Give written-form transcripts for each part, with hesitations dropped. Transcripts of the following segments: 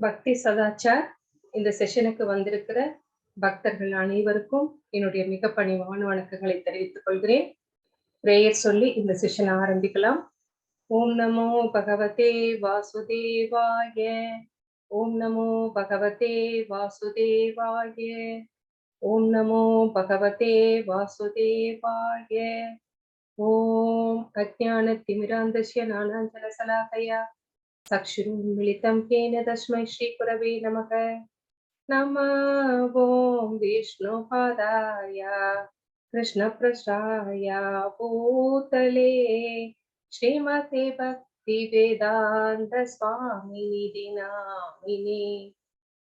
பக்தி சதாச்சார் இந்த செஷனுக்கு வந்திருக்கிற பக்தர்கள் அனைவருக்கும் என்னுடைய மிக பணிவான வணக்கங்களை தெரிவித்துக் கொள்கிறேன். பிரேயர் சொல்லி இந்த செஷன் ஆரம்பிக்கலாம். ஓம் நமோ பகவதே வாசுதேவாய. ஓம் நமோ பகவதே வாசுதேவாய. ஓம் நமோ பகவதே வாசுதேவாய. ஓம் அஜ்ஞான திமிராந்தஸ்ய ஞானாஞ்சன சலாகயா चक्षुरुन्मीलितं येन तस्मै श्रीगुरवे नमः. नमो ॐ विष्णुपादाय कृष्णप्रेष्ठाय भूतले श्रीमते भक्तिवेदान्तस्वामिनिति नामिने.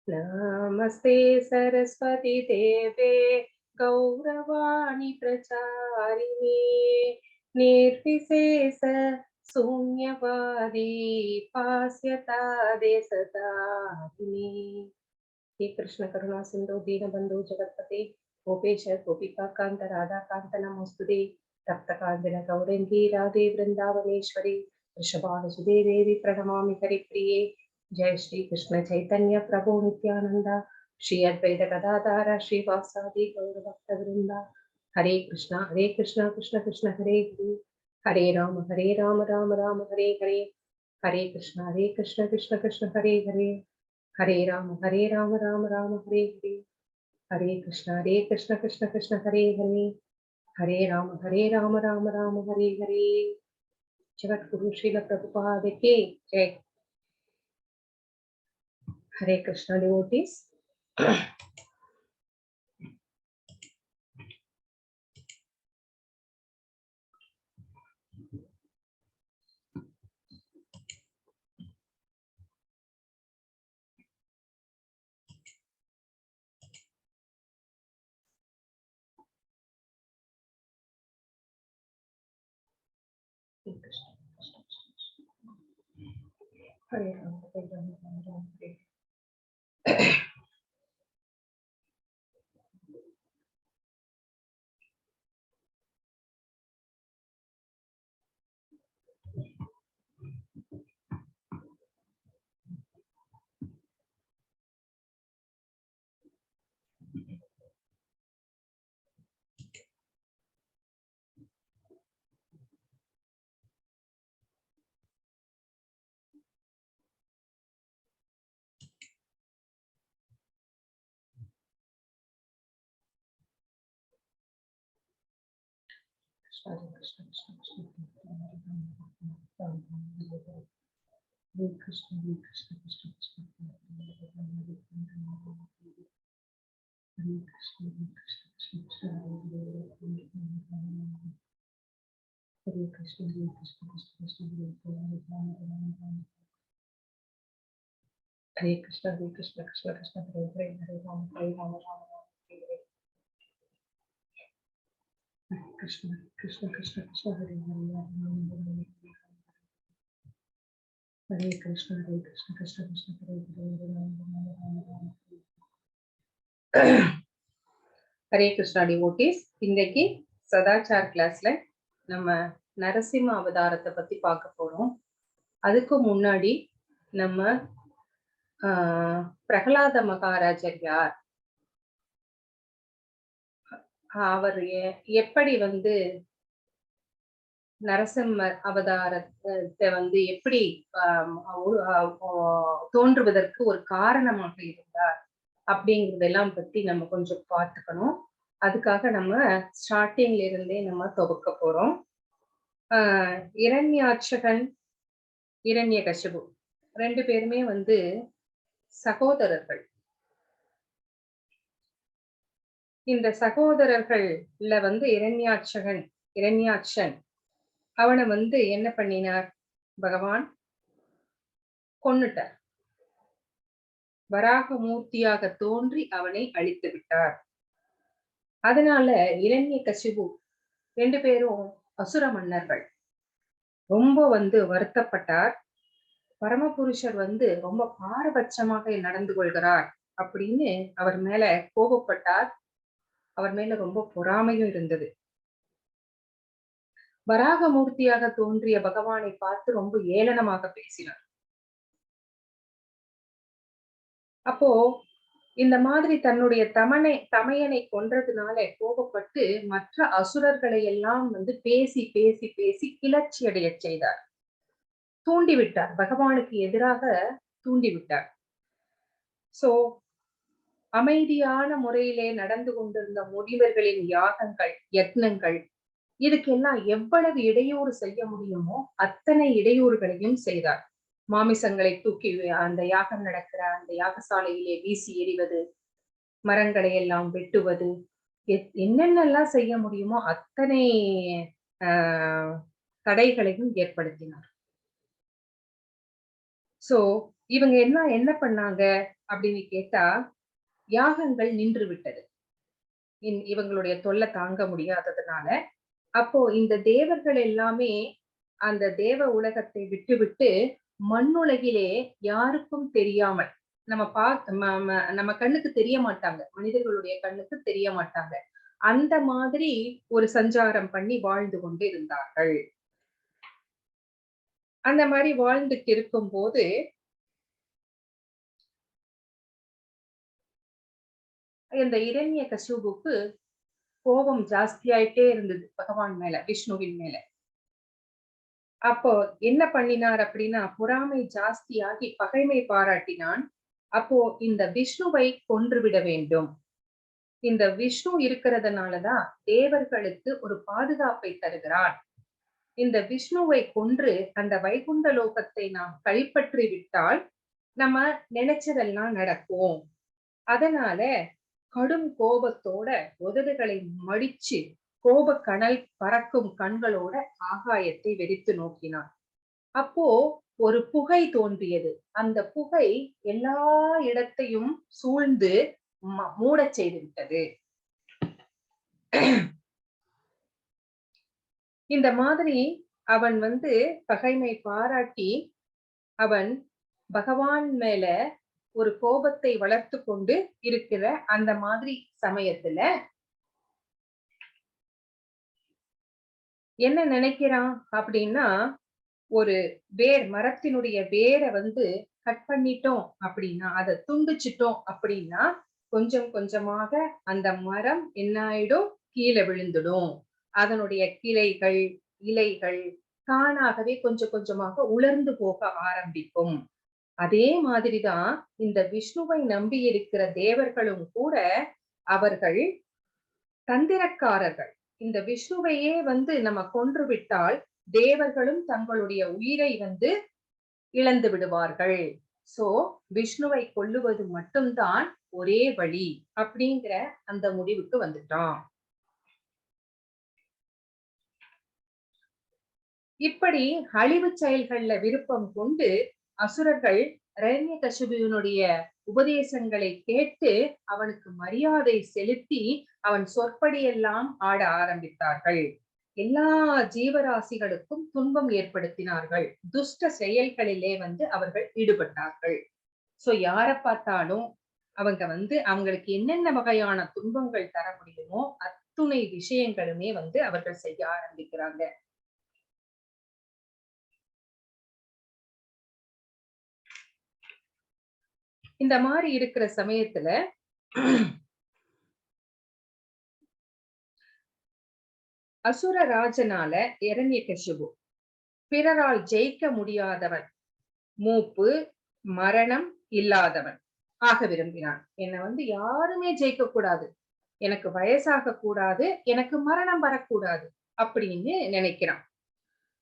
नमस्ते सरस्वती देवे गौरवाणी प्रचारिणे निर्विशेष शून्यवादी पाश्चात्यदेशतारिणे. हे कृष्ण करुणा सिंधु दीनबंधु जगत्पते गोपेश गोपिका कांत राधा कांत नमोस्तुते. तप्त कांचन गौरंगी राधे वृंदावनेश्वरी वृषभानुसुते देवी प्रणमामि हरिप्रिये. जय श्री कृष्ण चैतन्य प्रभु नित्यानंद श्री अद्वैत गदाधर श्रीवासादि गौर भक्त वृंदा. हरे कृष्णा हरे कृष्णा कृष्ण कृष्ण हरे हरे, हरे राम हरे राम राम राम हरे हरे. हरे कृष्ण हरे कृष्ण कृष्ण कृष्ण हरे हरे, हरे राम हरे राम राम राम हरे हरे. हरे कृष्ण हरे कृष्ण कृष्ण कृष्ण हरे हरे, हरे राम हरे राम राम राम हरे हरे. जगत गुरु श्रील प्रभुपाद की जय. Hare Krishna devotees. Krishna Krishna Krishna. Hare Rama Hare Rama Rama Rama Hare Hare. Krishna Hare Krishna Krishna Krishna Hare Hare, Rama Rama Hare Hare. Hare Krishna Hare Krishna Krishna Krishna Hare Hare, Rama Rama Hare Hare. Hare Krishna Hare Krishna Krishna Krishna Hare Hare, Rama Rama Hare Hare. Hare Krishna Hare Krishna Krishna Krishna Hare Hare, Rama Rama Hare Hare. Krishna Hare Krishna Krishna Krishna Hare Hare, Hare Rama Hare Rama Rama Rama Hare Hare. Hare Krishna Krishna Krishna Krishna Hare Hare, Hare Rama Hare Rama. Hare Krishna Hare Krishna Krishna Krishna Hare Hare, Hare Rama Rama Rama Rama Hare. Hare Krishna devotees. இன்னைக்கு சதாச்சார் கிளாஸ்ல நம்ம நரசிம்ம அவதாரத்தை பத்தி பார்க்க போறோம். அதுக்கு முன்னாடி நம்ம பிரகலாத மகாராஜர் யார், அவர் எப்படி வந்து நரசிம்ம அவதாரத்தை வந்து எப்படி தோன்றுவதற்கு ஒரு காரணமாக இருந்தார் அப்படிங்கறதெல்லாம் பத்தி நம்ம கொஞ்சம் பார்த்துக்கணும். அதுக்காக நம்ம ஸ்டார்டிங்ல இருந்தே நம்ம துவக்க போறோம். இரண்யாட்சகன் இரண்யகசிபு ரெண்டு பேருமே வந்து சகோதரர்கள். இந்த சகோதரர்கள்ல வந்து இரண்யாட்சகன் இரண்யாட்சன் அவனை வந்து என்ன பண்ணினார் பகவான்? கொன்னுட்டார். வராக மூர்த்தியாக தோன்றி அவனை அழித்து விட்டார். அதனால இரண்யகசிபு ரெண்டு பேரும் அசுர மன்னர்கள் ரொம்ப வந்து வருத்தப்பட்டார். பரமபுருஷர் வந்து ரொம்ப பாரபட்சமாக நடந்து கொள்கிறார் அப்படின்னு அவர் மேல கோபப்பட்டார். அவர் மேல ரொம்ப பொறாமையும் இருந்தது. வராக மூர்த்தியாக தோன்றிய பகவானை பார்த்து ரொம்ப ஏளனமாக பேசினார். அப்போ இந்த மாதிரி தன்னுடைய தமையனை கொன்றதுனால கோபப்பட்டு மற்ற அசுரர்களை எல்லாம் வந்து பேசி பேசி பேசி கிளர்ச்சி அடைய செய்தார். தூண்டிவிட்டார், பகவானுக்கு எதிராக தூண்டிவிட்டார். சோ அமைதியான முறையிலே நடந்து கொண்டிருந்த முனிவர்களின் யாகங்கள், யக்னங்கள், இதுக்கெல்லாம் எவ்வளவு இடையூறு செய்ய முடியுமோ அத்தனை இடையூறுகளையும் செய்தார். மாமிசங்களை தூக்கி அந்த யாகம் நடக்கிற அந்த யாகசாலையிலே வீசி எறிவது, மரங்களை எல்லாம் வெட்டுவது, என்னென்னலாம் செய்ய முடியுமோ அத்தனை தடைகளையும் ஏற்படுத்தினார். சோ இவங்க என்ன என்ன பண்ணாங்க அப்படின்னு கேட்டா, யாகங்கள் நின்று விட்டது இவங்களுடைய தொல்லை தாங்க முடியாததுனால. அப்போ இந்த தேவர்கள் எல்லாமே அந்த தேவ உலகத்தை விட்டுவிட்டு மண்ணுலகிலே யாருக்கும் தெரியாமல், நம்ம நம்ம கண்ணுக்கு தெரிய மாட்டாங்க, மனிதர்களுடைய கண்ணுக்கு தெரிய மாட்டாங்க, அந்த மாதிரி ஒரு சஞ்சாரம் பண்ணி வாழ்ந்து கொண்டு இருந்தார்கள். அந்த மாதிரி வாழ்ந்துட்டு இருக்கும் போது இந்த இரண்ய கசிபுக்கு கோபம் ஜாஸ்தியாயிட்டே இருந்தது பகவான் மேல, விஷ்ணுவின் மேல. அப்போ என்ன பண்ணினார் அப்படின்னா, பொறாமை ஜாஸ்தியாகி பகைமை பாராட்டினான். அப்போ இந்த விஷ்ணுவை கொன்றுவிட வேண்டும், இந்த விஷ்ணு இருக்கிறதுனாலதான் தேவர்களுக்கு ஒரு பாதுகாப்பை தருகிறான், இந்த விஷ்ணுவை கொன்று அந்த வைகுண்ட லோகத்தை நாம் கைப்பற்றி விட்டால் நம்ம நினைச்சதெல்லாம் நடக்கும். அதனால கடும் கோபத்தோட உதடுகளை மடிச்சு கோப கனல் பறக்கும் கண்களோட ஆகாயத்தை வெறித்து நோக்கினான். அப்போ ஒரு புகை தோன்றியது. அந்த புகை எல்லா இடத்தையும் சூழ்ந்து மூடச் செய்து விட்டது. இந்த மாதிரி அவன் வந்து பகைமை பாராட்டி அவன் பகவான் மேல ஒரு கோபத்தை வளர்த்து கொண்டு இருக்கிற அந்த மாதிரி சமயத்துல என்ன நினைக்கிறான் அப்படின்னா, ஒரு வேர், மரத்தினுடைய வேரை வந்து கட் பண்ணிட்டோம் அப்படின்னா, அதை துண்டிச்சிட்டோம் அப்படின்னா கொஞ்சம் கொஞ்சமாக அந்த மரம் என்ன ஆயிடும், கீழே விழுந்துடும். அதனுடைய கிளைகள், இலைகள் தானாகவே கொஞ்சம் கொஞ்சமாக உலர்ந்து போக ஆரம்பிக்கும். அதே மாதிரிதான் இந்த விஷ்ணுவை நம்பி இருக்கிற தேவர்களும் கூட அவர்கள் தந்திரக்காரர்கள். இந்த விஷ்ணுவையே வந்து நம்ம கொன்று விட்டால் தேவர்களும் தங்களுடைய உயிரை வந்து இழந்து விடுவார்கள். சோ விஷ்ணுவை கொல்லுவது மட்டும்தான் ஒரே வழி அப்படிங்கிற அந்த முடிவுக்கு வந்துட்டான். இப்படி அழிவு செயல்கள்ல விருப்பம் கொண்டு அசுரர்கள் இரண்யகசிபுவினுடைய உபதேசங்களை கேட்டு அவனுக்கு மரியாதை செலுத்தி அவன் சொற்படியெல்லாம் ஆட ஆரம்பித்தார்கள். எல்லா ஜீவராசிகளுக்கும் துன்பம் ஏற்படுத்தினார்கள். துஷ்ட செயல்களிலே வந்து அவர்கள் ஈடுபட்டார்கள். சோ யார பார்த்தாலும் அவங்க வந்து அவங்களுக்கு என்னென்ன வகையான துன்பங்கள் தர முடியுமோ அத்துணை விஷயங்களுமே வந்து அவர்கள் செய்ய ஆரம்பிக்கிறாங்க. இந்த மாதிரி இருக்கிற சமயத்துல அசுர ராஜனால இரண்யகசிபு பிறரால் ஜெயிக்க முடியாதவன், மூப்பு மரணம் இல்லாதவன் ஆக விரும்பினான். என்னை வந்து யாருமே ஜெயிக்க கூடாது, எனக்கு வயசாக கூடாது, எனக்கு மரணம் வரக்கூடாது அப்படின்னு நினைக்கிறான்.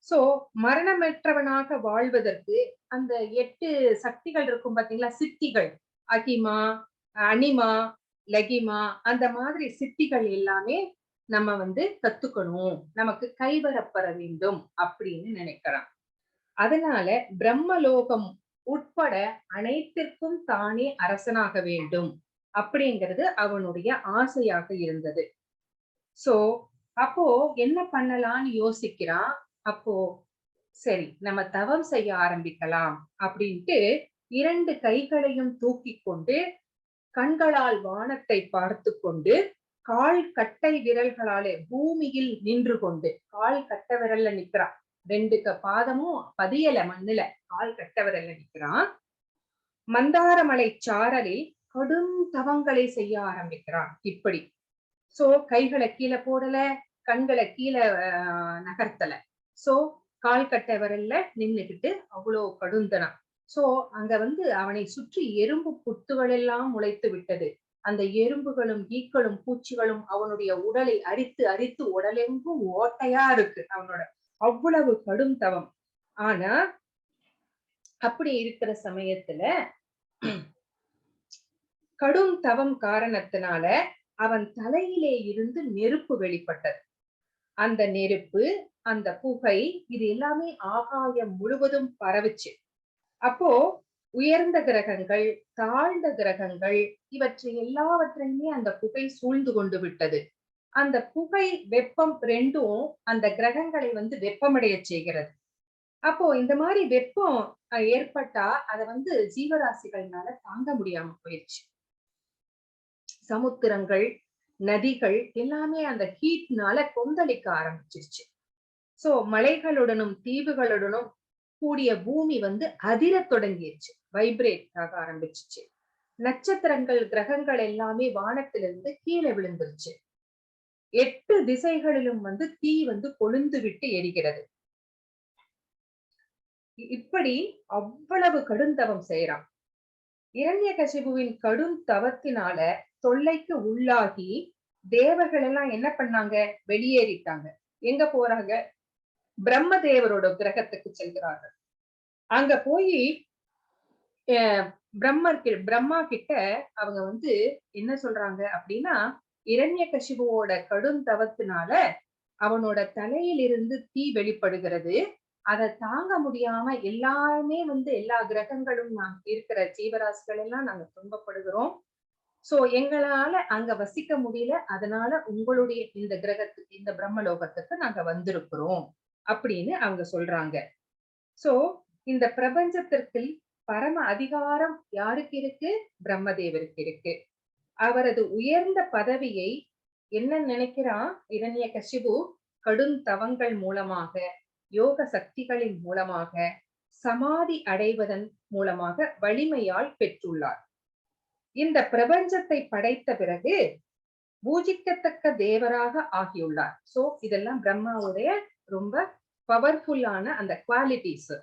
சோ மரணமற்றவனாக வாழ்வதற்கு அந்த 8 சக்திகள் இருக்கும் பாத்தீங்களா, சித்திகள், அகிமா, அனிமா, லகிமா, அந்த மாதிரி சித்திகள் எல்லாமே நம்ம வந்து கத்துக்கணும், நமக்கு கைவரப்பெற வேண்டும் அப்படின்னு நினைக்கிறான். அதனால பிரம்மலோகம் உட்பட அனைத்திற்கும் தானே அரசனாக வேண்டும் அப்படிங்கிறது அவனுடைய ஆசையாக இருந்தது. சோ அப்போ என்ன பண்ணலாம்னு யோசிக்கிறான். அப்போ சரி, நம்ம தவம் செய்ய ஆரம்பிக்கலாம் அப்படின்ட்டு 2 கைகளையும் தூக்கி கொண்டு கண்களால் வானத்தை பார்த்து கொண்டு கால் கட்டை விரல்களாலே பூமியில் நின்று கொண்டு, கால் கட்டை விரல்ல நிக்கிறான், 2 பாதமும் பதியல மண்ணுல, கால் கட்டை விரல்ல நிக்கிறான். மந்தாரமலை சாரலில் கடும் தவங்களை செய்ய ஆரம்பிக்கிறான். இப்படி சோ கைகளை கீழே போடல, கண்களை கீழே நகர்த்தல. சோ கால் கட்டை விரல்ல நின்னுகிட்டு அவ்வளோ கடுந்தனம். சோ அங்க வந்து அவனை சுற்றி எறும்பு புத்துகள் எல்லாம் முளைத்து விட்டது. அந்த எறும்புகளும் ஈக்களும் பூச்சிகளும் அவனுடைய உடலை அரித்து அரித்து உடலெங்கும் ஓட்டையா இருக்கு அவனோட. அவ்வளவு கடும் தவம். ஆனா அப்படி இருக்கிற சமயத்துல கடும் தவம் காரணத்தினால அவன் தலையிலே இருந்து நெருப்பு வெளிப்பட்டது. அந்த நெருப்பு, அந்த புகை, இது எல்லாமே ஆகாயம் முழுவதும் பரவுச்சு. அப்போ உயர்ந்த கிரகங்கள், தாழ்ந்த கிரகங்கள், இவற்றை எல்லாவற்றையுமே அந்த புகை சூழ்ந்து கொண்டு விட்டது. அந்த புகை வெப்பம் ரெண்டும் அந்த கிரகங்களை வந்து வெப்பமடைய செய்கிறது. அப்போ இந்த மாதிரி வெப்பம் ஏற்பட்டா அதை வந்து ஜீவராசிகள்னால தாங்க முடியாம போயிடுச்சு. சமுத்திரங்கள், நதிகள் எல்லாமே அந்த ஹீட்னால கொந்தளிக்க ஆரம்பிச்சிருச்சு. சோ மலைகளுடனும் தீவுகளுடனும் கூடிய பூமி வந்து அதிரத் தொடங்கிடுச்சு, வைப்ரேட் ஆக ஆரம்பிச்சிச்சு. நட்சத்திரங்கள், கிரகங்கள் எல்லாமே வானத்திலிருந்து கீழே விழுந்துருச்சு. 8 திசைகளிலும் வந்து தீ வந்து கொழுந்து விட்டு எரிகிறது. இப்படி அவ்வளவு கடுந்தவம் செய்யறான். இரண்யகசிபுவின் கடும் தவத்தினால தொல்லைக்கு உள்ளாகி தேவர்கள் எல்லாம் என்ன பண்ணாங்க? வெளியேறிட்டாங்க. எங்க போறாங்க? பிரம்மதேவரோட கிரகத்துக்கு செல்கிறார்கள். அங்க போய் பிரம்மா கிட்ட அவங்க வந்து என்ன சொல்றாங்க அப்படின்னா, இரண்யகசிபுவோட கடும் தவத்தினால அவனோட தலையிலிருந்து தீ வெளிப்படுகிறது. அதை தாங்க முடியாம எல்லாருமே வந்து எல்லா கிரகங்களும் நாங்க இருக்கிற ஜீவராசிகள் எல்லாம் நாங்க துன்பப்படுகிறோம். சோ எங்களால அங்க வசிக்க முடியல, அதனால உங்களுடைய இந்த கிரகத்துக்கு, இந்த பிரம்மலோகத்துக்கு நாங்க வந்திருக்கிறோம் அப்படின்னு அவங்க சொல்றாங்க. சோ இந்த பிரபஞ்சத்திற்கு பரம அதிகாரம் யாருக்கு இருக்கு? பிரம்மதேவருக்கு இருக்கு. அவரது உயர்ந்த பதவியை என்ன நினைக்கிறான் இரண்யகசிபு? கடும் தவங்கள் மூலமாக, யோக சக்திகளின் மூலமாக, சமாதி அடைவதன் மூலமாக வலிமையால் பெற்றுள்ளார். இந்த பிரபஞ்சத்தை படைத்த பிறகு பூஜிக்கத்தக்க தேவராக ஆகியுள்ளார். சோ இதெல்லாம் பிரம்மாவுடைய ரொம்ப பவர்ஃபுல்லான அந்த குவாலிட்டிஸ்.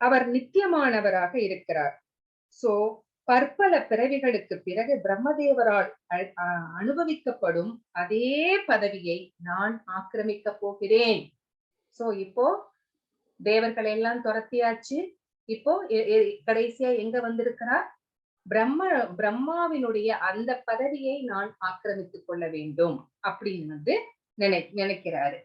அவர் நித்தியமானவராக இருக்கிறார். சோ பற்பல பிறவிகளுக்கு பிறகு பிரம்மதேவரால் அனுபவிக்கப்படும் அதே பதவியை நான் ஆக்கிரமிக்க போகிறேன். சோ இப்போ தேவர்களை எல்லாம் துரத்தியாச்சு. இப்போ கடைசியா எங்க வந்திருக்கிறார்? பிரம்மாவினுடைய அந்த பதவியை நான் ஆக்கிரமித்துக் கொள்ள வேண்டும் அப்படின்னு வந்து நினைக்கிறாரு.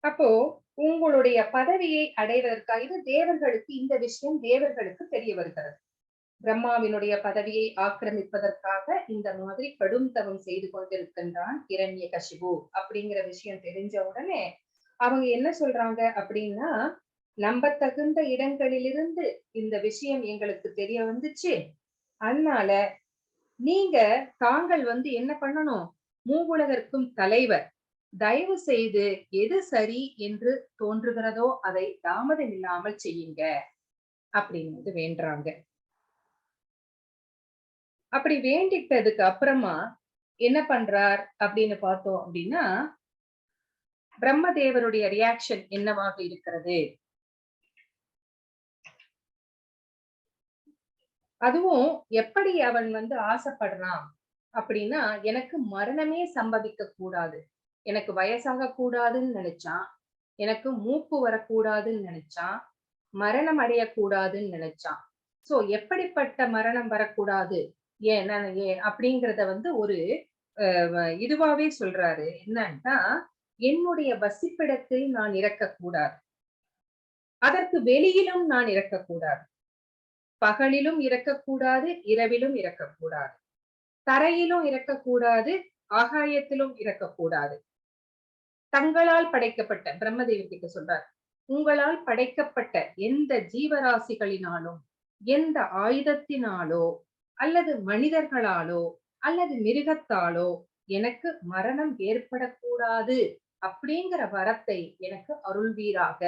அப்போ உங்களுடைய பதவியை அடைவதற்காக இது தேவர்களுக்கு, இந்த விஷயம் தேவர்களுக்கு தெரிய வருகிறது. பிரம்மாவினுடைய பதவியை ஆக்கிரமிப்பதற்காக இந்த மாதிரி கடும் தவம் செய்து கொண்டிருக்கின்றான் இரண்யகசிபு அப்படிங்கிற விஷயம் தெரிஞ்ச உடனே அவங்க என்ன சொல்றாங்க அப்படின்னா, நம்பத்தகுந்த இடங்களிலிருந்து இந்த விஷயம் எங்களுக்கு தெரிய வந்துச்சு, அதனால நீங்க தாங்கள் வந்து என்ன பண்ணணும், மூவுலகர்க்கும் தலைவர், தயவு செய்து எது சரி என்று தோன்றுகிறதோ அதை தாமதம் இல்லாமல் செய்யுங்க அப்படின்னு வந்து வேண்டுறாங்க. அப்படி வேண்டிட்டதுக்கு அப்புறமா என்ன பண்றார் அப்படின்னு பார்த்தோம் அப்படின்னா, பிரம்மதேவருடைய ரியாக்ஷன் என்னவாக இருக்கிறது? அதுவும் எப்படி அவன் வந்து ஆசைப்படுறான் அப்படின்னா, எனக்கு மரணமே சம்பவிக்க கூடாது, எனக்கு வயசாக கூடாதுன்னு நினைச்சான், எனக்கு மூப்பு வரக்கூடாதுன்னு நினைச்சான், மரணம் அடையக்கூடாதுன்னு நினைச்சான். சோ எப்படிப்பட்ட மரணம் வரக்கூடாது ஏன் அப்படிங்கிறத வந்து ஒரு இதுவாவே சொல்றாரு. என்னன்னா, என்னுடைய வசிப்பிடத்தில் நான் இறக்கக்கூடாது, அதற்கு வெளியிலும் நான் இறக்கக்கூடாது, பகலிலும் இறக்கக்கூடாது, இரவிலும் இறக்கக்கூடாது, தரையிலும் இறக்கக்கூடாது, ஆகாயத்திலும் இறக்கக்கூடாது. தங்களால் படைக்கப்பட்ட, பிரம்மதேவர்கிட்ட சொல்றார், உங்களால் படைக்கப்பட்ட எந்த ஜீவராசிகளினாலும் எந்த ஆயுதத்தினாலோ அல்லது மனிதர்களாலோ அல்லது மிருகத்தாலோ எனக்கு மரணம் ஏற்படக்கூடாது அப்படிங்கிற வரத்தை எனக்கு அருள்வீராக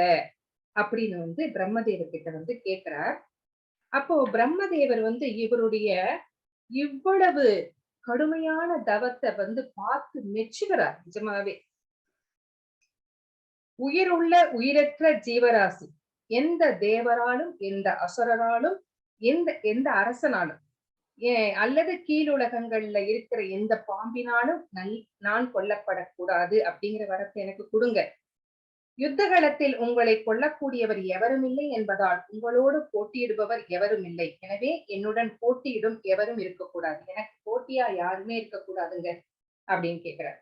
அப்படின்னு வந்து பிரம்மதேவர் கிட்ட வந்து கேக்குறார். அப்போ பிரம்மதேவர் வந்து இவருடைய இவ்வளவு கடுமையான தவத்தை வந்து பார்த்து மெச்சுகிறார். நிஜமாவே உயிருள்ள உயிரற்ற ஜீவராசி எந்த தேவராலும், எந்த அசுரராலும், எந்த எந்த அரசனாலும், அல்லது கீழுலகங்கள்ல இருக்கிற எந்த பாம்பினாலும் நான் கொல்லப்படக்கூடாது அப்படிங்கிற வரத்தை எனக்கு கொடுங்க. யுத்த களத்தில் உங்களை கொல்லக்கூடியவர் எவரும் இல்லை என்பதால் உங்களோடு போட்டியிடுபவர் எவரும் இல்லை. எனவே என்னுடன் போட்டியிடும் எவரும் இருக்கக்கூடாது. எனக்கு போட்டியா யாருமே இருக்கக்கூடாதுங்க அப்படின்னு கேக்குறார்.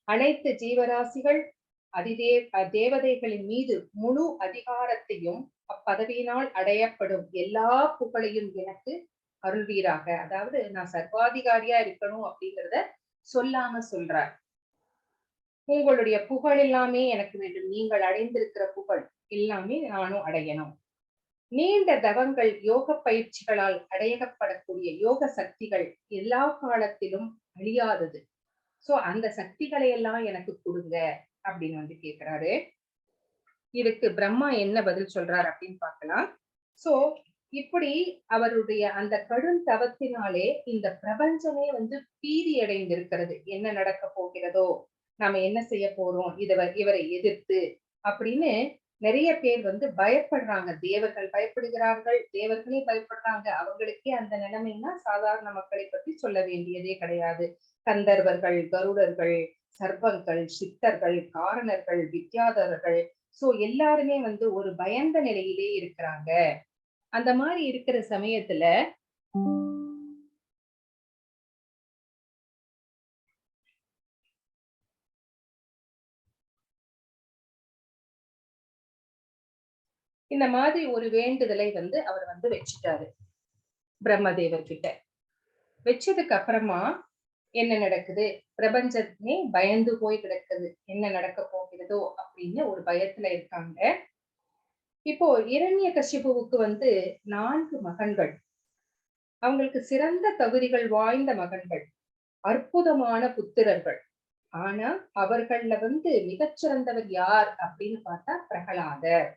அனைத்து ஜீவராசிகள் தேவதைகளின் மீது முழு அதிகாரத்தையும் அப்பதவியினால் அடையப்படும் எல்லா புகழையும் எனக்கு அருள்வீராக. அதாவது நான் சர்வாதிகாரியா இருக்கணும் அப்படிங்கிறத சொல்லாம சொல்றார். உங்களுடைய புகழ் எல்லாமே எனக்கு வேண்டும். நீங்கள் அடைந்திருக்கிற புகழ் எல்லாமே நானும் அடையணும். நீண்ட தவங்கள் யோக பயிற்சிகளால் அடையப்படக்கூடிய யோக சக்திகள் எல்லா காலத்திலும் அழியாதது. சோ அந்த சக்திகளை எல்லாம் எனக்கு கொடுங்க அப்படின்னு வந்து கேக்குறாரு. இதுக்கு பிரம்மா என்ன பதில் சொல்றாரு அப்படின்னு பார்க்கலாம். சோ இப்படி அவருடைய அந்த கடும் தவத்தினாலே இந்த பிரபஞ்சமே வந்து பீதி அடைந்திருக்கிறது. என்ன நடக்க போகிறதோ, நாம என்ன செய்ய போறோம் இவரை எதிர்த்து அப்படின்னு நிறைய பேர் வந்து பயப்படுறாங்க. தேவர்கள் பயப்படுகிறார்கள், தேவர்களே பயப்படுறாங்க. அவங்களுக்கே அந்த நிலைமைன்னா சாதாரண மக்களை பற்றி சொல்ல வேண்டியதே கிடையாது. கந்தர்வர்கள், கருடர்கள், சர்ப்பங்கள், சித்தர்கள், காரணர்கள், வித்யாதரர்கள், சோ எல்லாருமே வந்து ஒரு பயந்த நிலையிலே இருக்கிறாங்க. அந்த மாதிரி இருக்கிற சமயத்துல இந்த மாதிரி ஒரு வேண்டுதலை வந்து அவர் வந்து வச்சுட்டாரு பிரம்மதேவர் கிட்ட. வச்சதுக்கு அப்புறமா என்ன நடக்குது? பிரபஞ்சமே பயந்து போய் கிடக்குது. என்ன நடக்க போகிறதோ அப்படின்னு ஒரு பயத்துல இருக்காங்க. இப்போ இரண்யகசிபுவுக்கு வந்து 4 மகன்கள். அவங்களுக்கு சிறந்த தகுதிகள் வாய்ந்த மகன்கள், அற்புதமான புத்திரர்கள். ஆனா அவர்கள்ல வந்து மிகச்சிறந்தவர் யார் அப்படின்னு பார்த்தா பிரகலாதர்.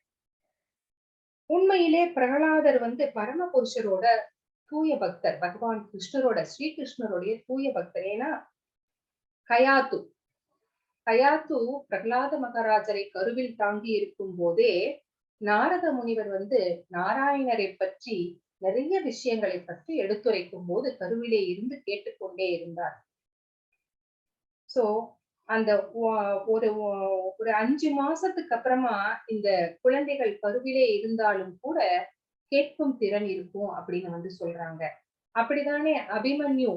உண்மையிலே பிரகலாதர் வந்து பரமபுருஷரோட தூய பக்தர், பகவான் கிருஷ்ணரோட, ஸ்ரீகிருஷ்ணருடைய தூய பக்தர். ஏன்னா கயாத்து கயாத்து பிரகலாத மகாராஜரை கருவில் தாங்கி இருக்கும் போதே நாரத முனிவர் வந்து நாராயணரை பற்றி நிறைய விஷயங்களை பற்றி எடுத்துரைக்கும் போது கருவிலே இருந்து கேட்டுக்கொண்டே இருந்தார். சோ அந்த ஒரு ஒரு 5 மாசத்துக்கு அப்புறமா இந்த குழந்தைகள் கருவிலே இருந்தாலும் கூட கேட்கும் திறன் இருக்கும் அப்படின்னு வந்து சொல்றாங்க. அப்படித்தானே அபிமன்யு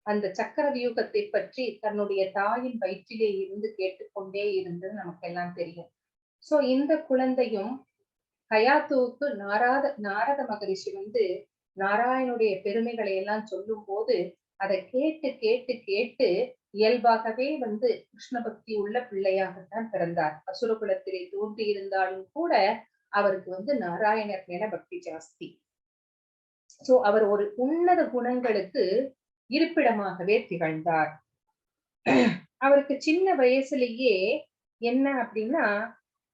அந்த சக்கர வியூகத்தை பற்றி தன்னுடைய தாயின் வயிற்றிலே இருந்து கேட்டுக்கொண்டே இருந்தது நமக்கு எல்லாம் தெரியும். சோ இந்த குழந்தையும் கயாத்துவுக்கு நாரத நாரத மகரிஷி வந்து நாராயணுடைய பெருமைகளை எல்லாம் சொல்லும் போது அதை கேட்டு கேட்டு கேட்டு இயல்பாகவே வந்து கிருஷ்ண பக்தி உள்ள பிள்ளையாகத்தான் பிறந்தார். அசுர குலத்திலே தோன்றி இருந்தாலும் கூட அவருக்கு வந்து நாராயணர் மேல பக்தி ஜாஸ்தி. சோ அவர் ஒரு உன்னத குணங்களுக்கு இருப்பிடமாகவே திகழ்ந்தார். அவருக்கு சின்ன வயசுலயே என்ன அப்படின்னா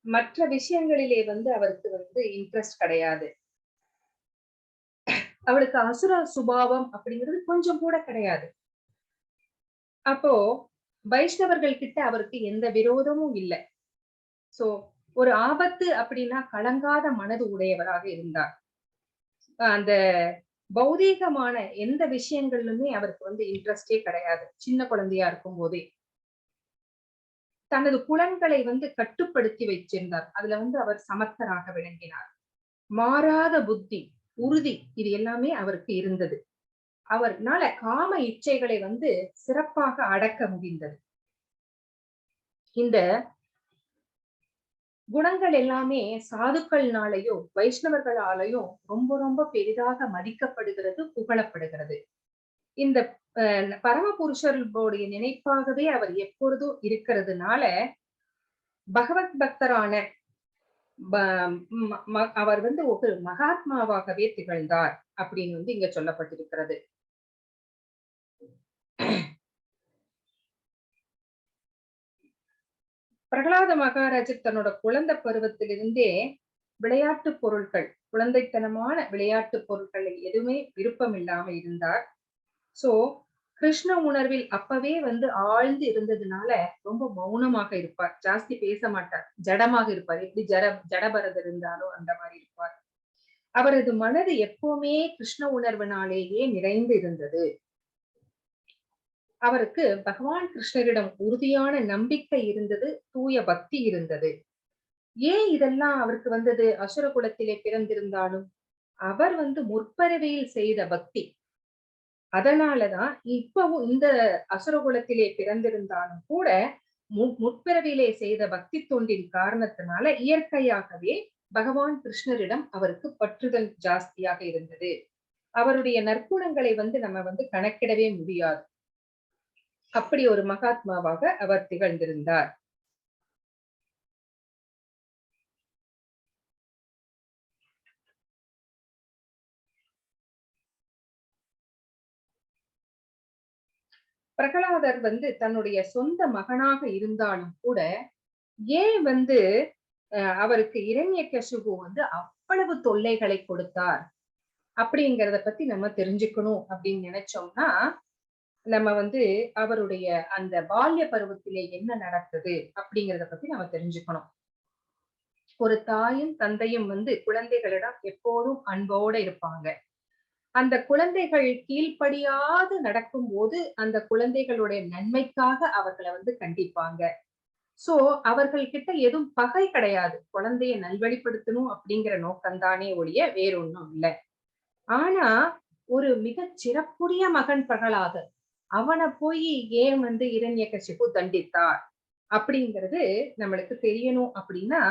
மற்ற விஷயங்களிலே வந்து அவருக்கு வந்து இன்ட்ரெஸ்ட் கிடையாது. அவளுக்கு அசுர சுபாவம் அப்படிங்கிறது கொஞ்சம் கூட கிடையாது. அப்போ வைஷ்ணவர்கள் கிட்ட அவருக்கு எந்த விரோதமும் இல்லை. சோ ஒரு ஆபத்து அப்படின்னா கலங்காத மனது உடையவராக இருந்தார். அந்த பௌதீகமான எந்த விஷயங்களிலுமே அவருக்கு வந்து இன்ட்ரெஸ்டே கிடையாது. சின்ன குழந்தையா இருக்கும் போதே தனது புலன்களை வந்து கட்டுப்படுத்தி வச்சிருந்தார். அதுல வந்து அவர் சமர்த்தராக விளங்கினார். மாறாத புத்தி, உறுதி, இது எல்லாமே அவருக்கு இருந்தது. அவர்னால காம இச்சைகளை வந்து சிறப்பாக அடக்க முடிந்தது. இந்த குணங்கள் எல்லாமே சாதுக்கள்னாலேயோ வைஷ்ணவர்களாலேயும் ரொம்ப ரொம்ப பெரிதாக மதிக்கப்படுகிறது, புகழப்படுகிறது. இந்த பரமபுருஷர்களுடைய நினைப்பாகவே அவர் எப்பொழுதும் இருக்கிறதுனால பகவத் பக்தரான அவர் வந்து ஒரு மகாத்மாவாகவே திகழ்ந்தார் அப்படின்னு வந்து இங்க சொல்லப்பட்டிருக்கிறது. பிரகலாத மகாராஜர் தன்னோட குழந்தை பருவத்திலிருந்தே விளையாட்டு பொருட்கள், குழந்தைத்தனமான விளையாட்டு பொருட்கள் எதுவுமே விருப்பம் இல்லாம இருந்தார். சோ கிருஷ்ண உணர்வில் அப்பவே வந்து ஆழ்ந்து இருந்ததுனால ரொம்ப மௌனமாக இருப்பார், ஜாஸ்தி பேச மாட்டார், ஜடமாக இருப்பார். எப்படி ஜடபரதர் இருந்தாலும் அந்த மாதிரி இருப்பார். அவரது மனது எப்பவுமே கிருஷ்ண உணர்வினாலேயே நிறைந்து இருந்தது. அவருக்கு பகவான் கிருஷ்ணரிடம் உறுதியான நம்பிக்கை இருந்தது, தூய பக்தி இருந்தது. ஏன் இதெல்லாம் அவருக்கு வந்தது? அசுர குலத்திலே பிறந்திருந்தாலும் அவர் வந்து முற்பறவையில் செய்த பக்தி, அதனாலதான் இப்பவும் இந்த அசுர குலத்திலே பிறந்திருந்தாலும் கூட முற்பிறவிலே செய்த பக்தி தொண்டின் காரணத்தினால இயற்கையாகவே பகவான் கிருஷ்ணரிடம் அவருக்கு பற்றுதல் ஜாஸ்தியாக இருந்தது. அவருடைய நற்குணங்களை வந்து நம்ம வந்து கணக்கிடவே முடியாது. அப்படி ஒரு மகாத்மாவாக அவர் திகழ்ந்திருந்தார். பிரகலாதர் வந்து தன்னுடைய சொந்த மகனாக இருந்தாலும் கூட ஏன் வந்து அவருக்கு இரண்யகசிபு வந்து அவ்வளவு தொல்லைகளை கொடுத்தார் அப்படிங்கிறத பத்தி நம்ம தெரிஞ்சுக்கணும் அப்படின்னு நினைச்சோம்னா, நம்ம வந்து அவருடைய அந்த பால்ய பருவத்திலே என்ன நடந்தது அப்படிங்கிறத பத்தி நம்ம தெரிஞ்சுக்கணும். ஒரு தாயும் தந்தையும் வந்து குழந்தைகளிடம் எப்போதும் அன்போட இருப்பாங்க. அந்த குழந்தைகள் கீழ்ப்படியாது நடக்கும் போது அந்த குழந்தைகளுடைய நன்மைக்காக அவர்களை வந்து கண்டிப்பாங்க. சோ அவர்கள் கிட்ட எதுவும் பகை கிடையாது, குழந்தைய நல்வழிப்படுத்தணும் அப்படிங்கிற நோக்கம்தானே ஒழிய வேறொன்னும் இல்லை. ஆனா ஒரு மிக சிறப்புடைய மகன் பிரகலாதர், அவனை போய் ஏன் வந்து இரண்யகசிபு தண்டித்தார் அப்படிங்கிறது நம்மளுக்கு தெரியணும். அப்படின்னா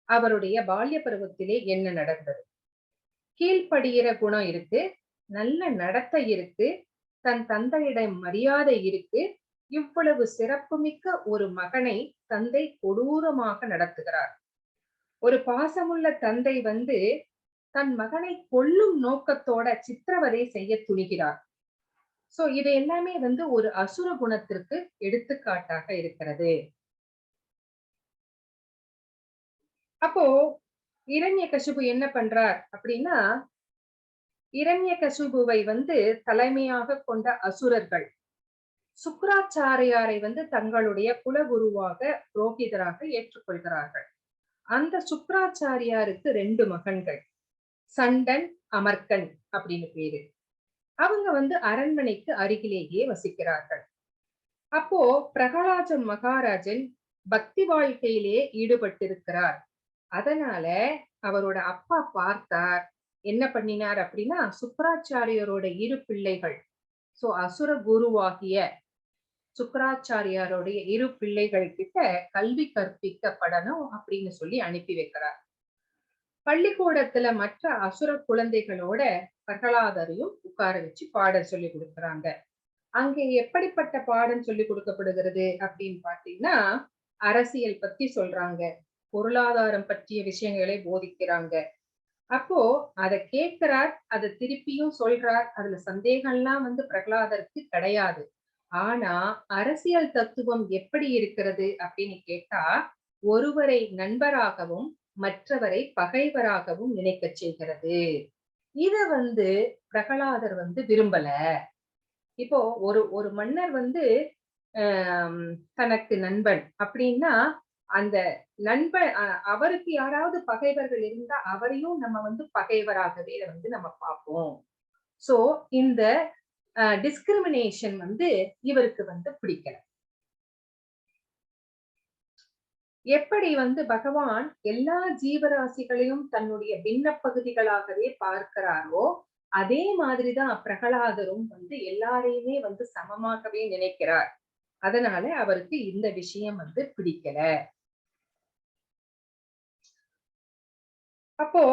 அவருடைய பால்ய பருவத்திலே என்ன நடந்தது? கீழ்ப்படுகிற குணம் இருக்கு, நல்ல நடத்தை இருக்கு, தன் தந்தையிடம் மரியாதை இருக்கு. இவ்வளவு சிறப்புமிக்க ஒரு மகனை தந்தை கொடூரமாக நடத்துகிறார். ஒரு பாசமுள்ள தந்தை வந்து தன் மகனை கொல்லும் நோக்கத்தோட சித்திரவதை செய்ய துணிகிறார். சோ இது எல்லாமே வந்து ஒரு அசுர குணத்திற்கு எடுத்துக்காட்டாக இருக்கிறது. அப்போ இரண்யகசிபு என்ன பண்றார் அப்படின்னா, இரண்யகசிபுவை வந்து தலைமையாக கொண்ட அசுரர்கள் சுக்ராச்சாரியாரை வந்து தங்களுடைய குலகுருவாக புரோகிதராக ஏற்றுக்கொள்கிறார்கள். அந்த சுக்ராச்சாரியாருக்கு 2 மகன்கள், சண்டன் அமர்கன் அப்படின்னு பேரு. அவங்க வந்து அரண்மனைக்கு அருகிலேயே வசிக்கிறார்கள். அப்போ பிரகலாதன் மகாராஜன் பக்தி வாழ்க்கையிலே ஈடுபட்டிருக்கிறார். அதனால அவரோட அப்பா பார்த்தார். என்ன பண்ணினார் அப்படின்னா, சுக்ராச்சாரியரோட 2 பிள்ளைகள், சோ அசுர குருவாகிய சுக்ராச்சாரியாருடைய 2 பிள்ளைகள் கிட்ட கல்வி கற்பிக்கப்படணும் அப்படின்னு சொல்லி அனுப்பி வைக்கிறார். பள்ளிக்கூடத்துல மற்ற அசுர குழந்தைகளோட பிரகலாதரையும் உட்கார வச்சு பாடம் சொல்லி கொடுக்குறாங்க. அங்கே எப்படிப்பட்ட பாடம் சொல்லி கொடுக்கப்படுகிறது அப்படின்னு பாத்தீங்கன்னா, அரசியல் பத்தி சொல்றாங்க, பொருளாதாரம் பற்றிய விஷயங்களை போதிக்கிறாங்க. அப்போ அதை கேட்கிறார், அதை திருப்பியும் சொல்றார். அதுல சந்தேகம்லாம் வந்து பிரகலாதருக்கு கிடையாது. ஆனா அரசியல் தத்துவம் எப்படி இருக்கிறது அப்படின்னு கேட்டா, ஒருவரை நண்பராகவும் மற்றவரை பகைவராகவும் நினைக்க செய்கிறது. இத வந்து பிரகலாதர் வந்து விரும்பல. இப்போ ஒரு ஒரு மன்னர் வந்து தனக்கு நண்பன் அப்படின்னா, அந்த நண்பன் அவருக்கு யாராவது பகைவர்கள் இருந்தா அவரையும் நம்ம வந்து பகைவராகவே வந்து நம்ம பார்ப்போம். சோ இந்த டிஸ்கிரிமினேஷன் வந்து இவருக்கு வந்து பிடிக்கல. எப்படி வந்து பகவான் எல்லா ஜீவராசிகளையும் தன்னுடைய பின்ன பகுதிகளாகவே பார்க்கிறாரோ, அதே மாதிரிதான் பிரகலாதரும் வந்து எல்லாரையுமே வந்து சமமாகவே நினைக்கிறார். அதனால அவருக்கு இந்த விஷயம் வந்து பிடிக்கல. அப்போ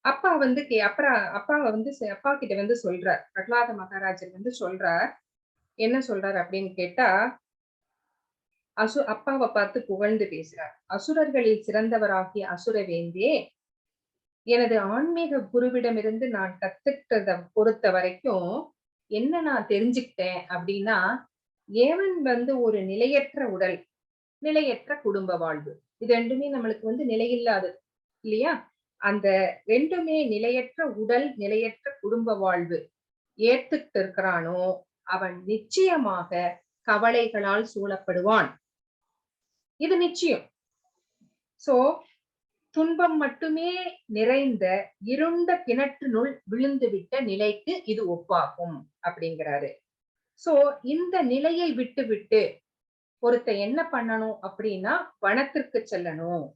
அப்பா வந்து அப்புறம் அப்பா வந்து அப்பா கிட்ட வந்து சொல்றார், பிரகலாத மகாராஜர் வந்து சொல்றார். என்ன சொல்றார் அப்படின்னு கேட்டா, அப்பாவை பார்த்து புகழ்ந்து பேசுறார். அசுரர்களில் சிறந்தவராகிய அசுரவேந்தே, எனது ஆன்மீக குருவிடமிருந்து நான் கத்துக்கிட்டதை பொறுத்த வரைக்கும் என்ன நான் தெரிஞ்சுக்கிட்டேன் அப்படின்னா, ஏவன் வந்து ஒரு நிலையற்ற உடல், நிலையற்ற குடும்ப வாழ்வு, இது ரெண்டுமே நம்மளுக்கு வந்து நிலையில்லாதது இல்லையா? அந்த ரெண்டுமே நிலையற்ற உடல், நிலையற்ற குடும்ப வாழ்வு ஏத்துக்கிட்டு இருக்கிறானோ அவன் நிச்சயமாக கவலைகளால் சூழப்படுவான். இது நிச்சயம். சோ துன்பம் மட்டுமே நிறைந்த இருண்ட கிணற்றினுள் விழுந்துவிட்ட நிலைக்கு இது ஒப்பாகும் அப்படிங்கிறாரு. சோ இந்த நிலையை விட்டு விட்டு ஒருத்த என்ன பண்ணணும் அப்படின்னா வனத்திற்கு செல்லணும்.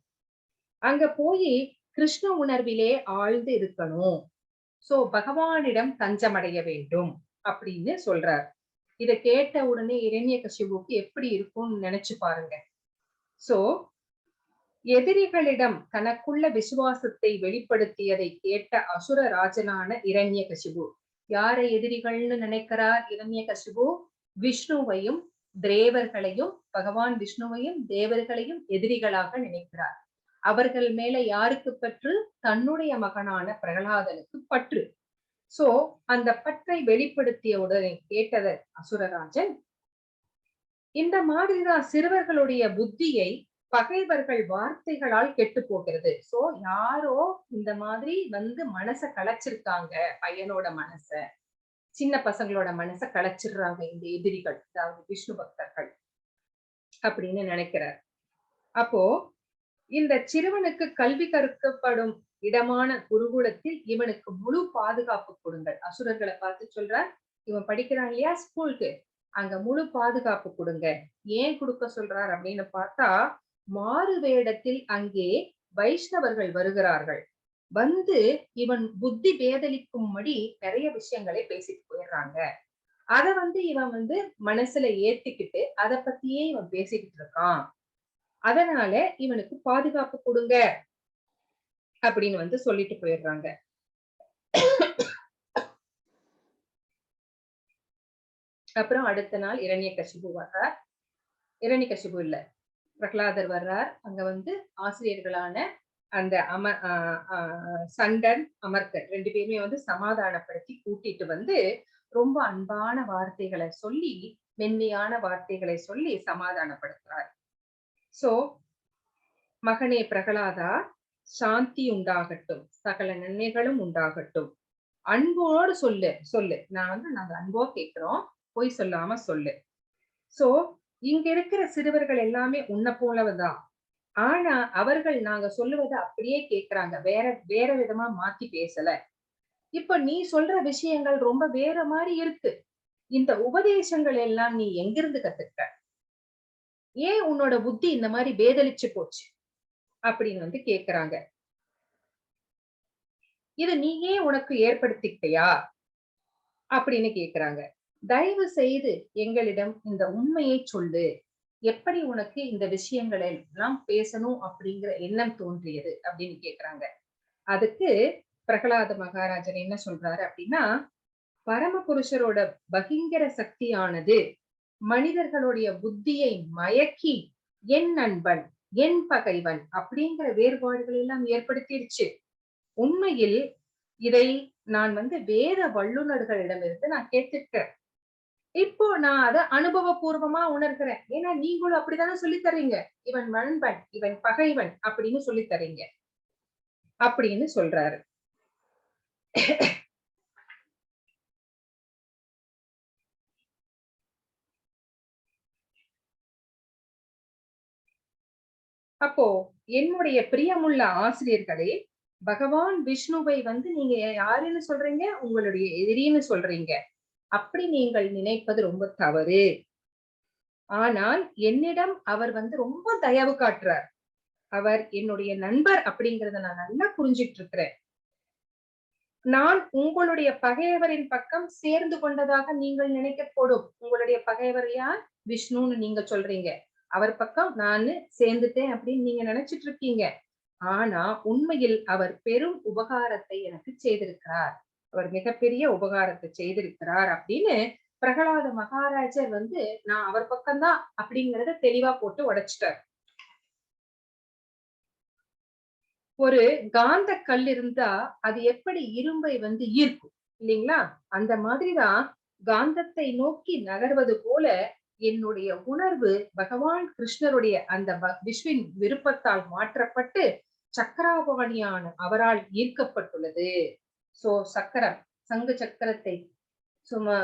அங்க போய் கிருஷ்ண உணர்விலே ஆழ்ந்து இருக்கணும். சோ பகவானிடம் தஞ்சமடைய வேண்டும் அப்படின்னு சொல்றார். இத கேட்ட உடனே இரண்யகசிபுக்கு எப்படி இருக்கும்னு நினைச்சு பாருங்க. சோ எதிரிகளிடம் தனக்குள்ள விசுவாசத்தை வெளிப்படுத்தியதை கேட்ட அசுர ராஜனான இரண்யகசிபு, யாரை எதிரிகள்னு நினைக்கிறார் இரண்யகசிபு? விஷ்ணுவையும் தேவர்களையும், பகவான் விஷ்ணுவையும் தேவர்களையும் எதிரிகளாக நினைக்கிறார். அவர்கள் மேல யாருக்கு பற்று? தன்னுடைய மகனான பிரகலாதனுக்கு பற்று. சோ அந்த பற்றை வெளிப்படுத்திய உடனே கேட்டத அசுரராஜன், இந்த மாதிரிதான் சிறுவர்களுடைய புத்தியை பகைவர்கள் வார்த்தைகளால் கெட்டு போகிறது. சோ யாரோ இந்த மாதிரி வந்து மனச கலைச்சிருக்காங்க, பையனோட மனச, சின்ன பசங்களோட மனச கலைச்சிடுறாங்க இந்த எதிரிகள், அதாவது விஷ்ணு பக்தர்கள் அப்படின்னு நினைக்கிறார். அப்போ இந்த சிறுவனுக்கு கல்வி கற்கப்படும் இடமான குருகுலத்தில் இவனுக்கு முழு பாதுகாப்பு கொடுங்கள். அசுரர்களை பார்த்து சொல்றார், இவன் படிக்கிறான் இல்லையா ஸ்கூலுக்கு, அங்க முழு பாதுகாப்பு கொடுங்க. ஏன் கொடுக்க சொல்றார் அப்படின்னு பார்த்தா, மாறு வேடத்தில் அங்கே வைஷ்ணவர்கள் வருகிறார்கள். வந்து இவன் புத்தி பேதலிக்கும்படி நிறைய விஷயங்களை பேசிட்டு போயிடுறாங்க. அத வந்து இவன் வந்து மனசுல ஏத்திக்கிட்டு அத பத்தியே இவன் பேசிக்கிட்டு இருக்கான். அதனால இவனுக்கு பாதுகாப்பு கொடுங்க அப்படின்னு வந்து சொல்லிட்டு போயிடுறாங்க. அப்புறம் அடுத்த நாள் இரண்யகசிபு வர்றார். இரண்யகசிபு இல்ல, பிரகலாதர் வர்றார். அங்க வந்து ஆசிரியர்களான அந்த சண்டன் அமர்கர் ரெண்டு பேருமே வந்து சமாதானப்படுத்தி கூட்டிட்டு வந்து ரொம்ப அன்பான வார்த்தைகளை சொல்லி, மென்மையான வார்த்தைகளை சொல்லி சமாதானப்படுத்துறார். சோ மகனே பிரகலாதா, சாந்தி உண்டாகட்டும், சகல நன்மைகளும் உண்டாகட்டும். அன்போடு சொல்லு சொல்லு, நான் வந்து நாங்க அன்போ கேட்கிறோம், பொய் சொல்லாம சொல்லு. சோ இங்க இருக்கிற சிறுவர்கள் எல்லாமே உன்னை போலவதான், ஆனா அவர்கள் நாங்க சொல்லுவதை அப்படியே கேக்குறாங்க, வேற வேற விதமா மாத்தி பேசல. இப்ப நீ சொல்ற விஷயங்கள் ரொம்ப வேற மாதிரி இருக்கு. இந்த உபதேசங்கள் எல்லாம் நீ எங்கிருந்து கத்துக்கிட்ட? ஏன் உன்னோட புத்தி இந்த மாதிரி பேதலிச்சு போச்சு அப்படின்னு வந்து கேக்குறாங்க. இது நீயே உனக்கு ஏற்படுத்திக்கிட்டியா அப்படின்னு கேக்குறாங்க. தயவு செய்து எங்களிடம் இந்த உண்மையை சொல்லு, எப்படி உனக்கு இந்த விஷயங்களை எல்லாம் பேசணும் அப்படிங்கிற எண்ணம் தோன்றியது அப்படின்னு கேக்குறாங்க. அதுக்கு பிரகலாத மகாராஜர் என்ன சொல்றாரு அப்படின்னா, பரமபுருஷரோட பகிங்கர சக்தியானது மனிதர்களுடைய புத்தியை மயக்கி என் நண்பன் என் பகைவன் அப்படிங்கிற வேறுபாடுகள் எல்லாம் ஏற்படுத்திடுச்சு. உண்மையில் இதை நான் வந்து வேத வல்லுநர்களிடமிருந்து நான் கேட்டுட்டேன். இப்போ நான் அதை அனுபவபூர்வமா உணர்கிறேன். ஏன்னா நீங்களும் அப்படித்தானே சொல்லித் தர்றீங்க, இவன் நண்பன் இவன் பகைவன் அப்படின்னு சொல்லித் தர்றீங்க அப்படின்னு சொல்றாரு. அப்போ என்னுடைய பிரியமுள்ள ஆசிரியர்களே, பகவான் விஷ்ணுவை வந்து நீங்க யாருன்னு சொல்றீங்க? உங்களுடைய எதிரின்னு சொல்றீங்க. அப்படி நீங்கள் நினைப்பது ரொம்ப தவறு. ஆனால் என்னிடம் அவர் வந்து ரொம்ப தயவு காட்டுறார். அவர் என்னுடைய நண்பர் அப்படிங்கறத நான் நல்லா புரிஞ்சிட்டு இருக்கிறேன். நான் உங்களுடைய பகையவரின் பக்கம் சேர்ந்து கொண்டதாக நீங்கள் நினைக்கக்கூடும். உங்களுடைய பகைவர் யார்? விஷ்ணுன்னு நீங்க சொல்றீங்க. அவர் பக்கம் நானு சேர்ந்துட்டேன் அப்படின்னு நீங்க நினைச்சிட்டு இருக்கீங்க. ஆனா உண்மையில் அவர் பெரும் உபகாரத்தை எனக்கு செய்திருக்கிறார். அவர் மிகப்பெரிய உபகாரத்தை செய்திருக்கிறார் அப்படின்னு பிரகலாத மகாராஜர் வந்து நான் அவர் பக்கம்தான் அப்படிங்கறத தெளிவா போட்டு உடைச்சிட்டார். ஒரு காந்த கல் இருந்தா அது எப்படி இரும்பை வந்து ஈர்க்கும் இல்லைங்களா? அந்த மாதிரிதான் காந்தத்தை நோக்கி நகர்வது போல என்னுடைய உணர்வு பகவான் கிருஷ்ணருடைய அந்த விஷ்வின் விருப்பத்தால் மாற்றப்பட்டு சக்கராபாணியான அவரால் ஈர்க்கப்பட்டுள்ளது. சோ சக்கரம், சங்கு சக்கரத்தை சும்மா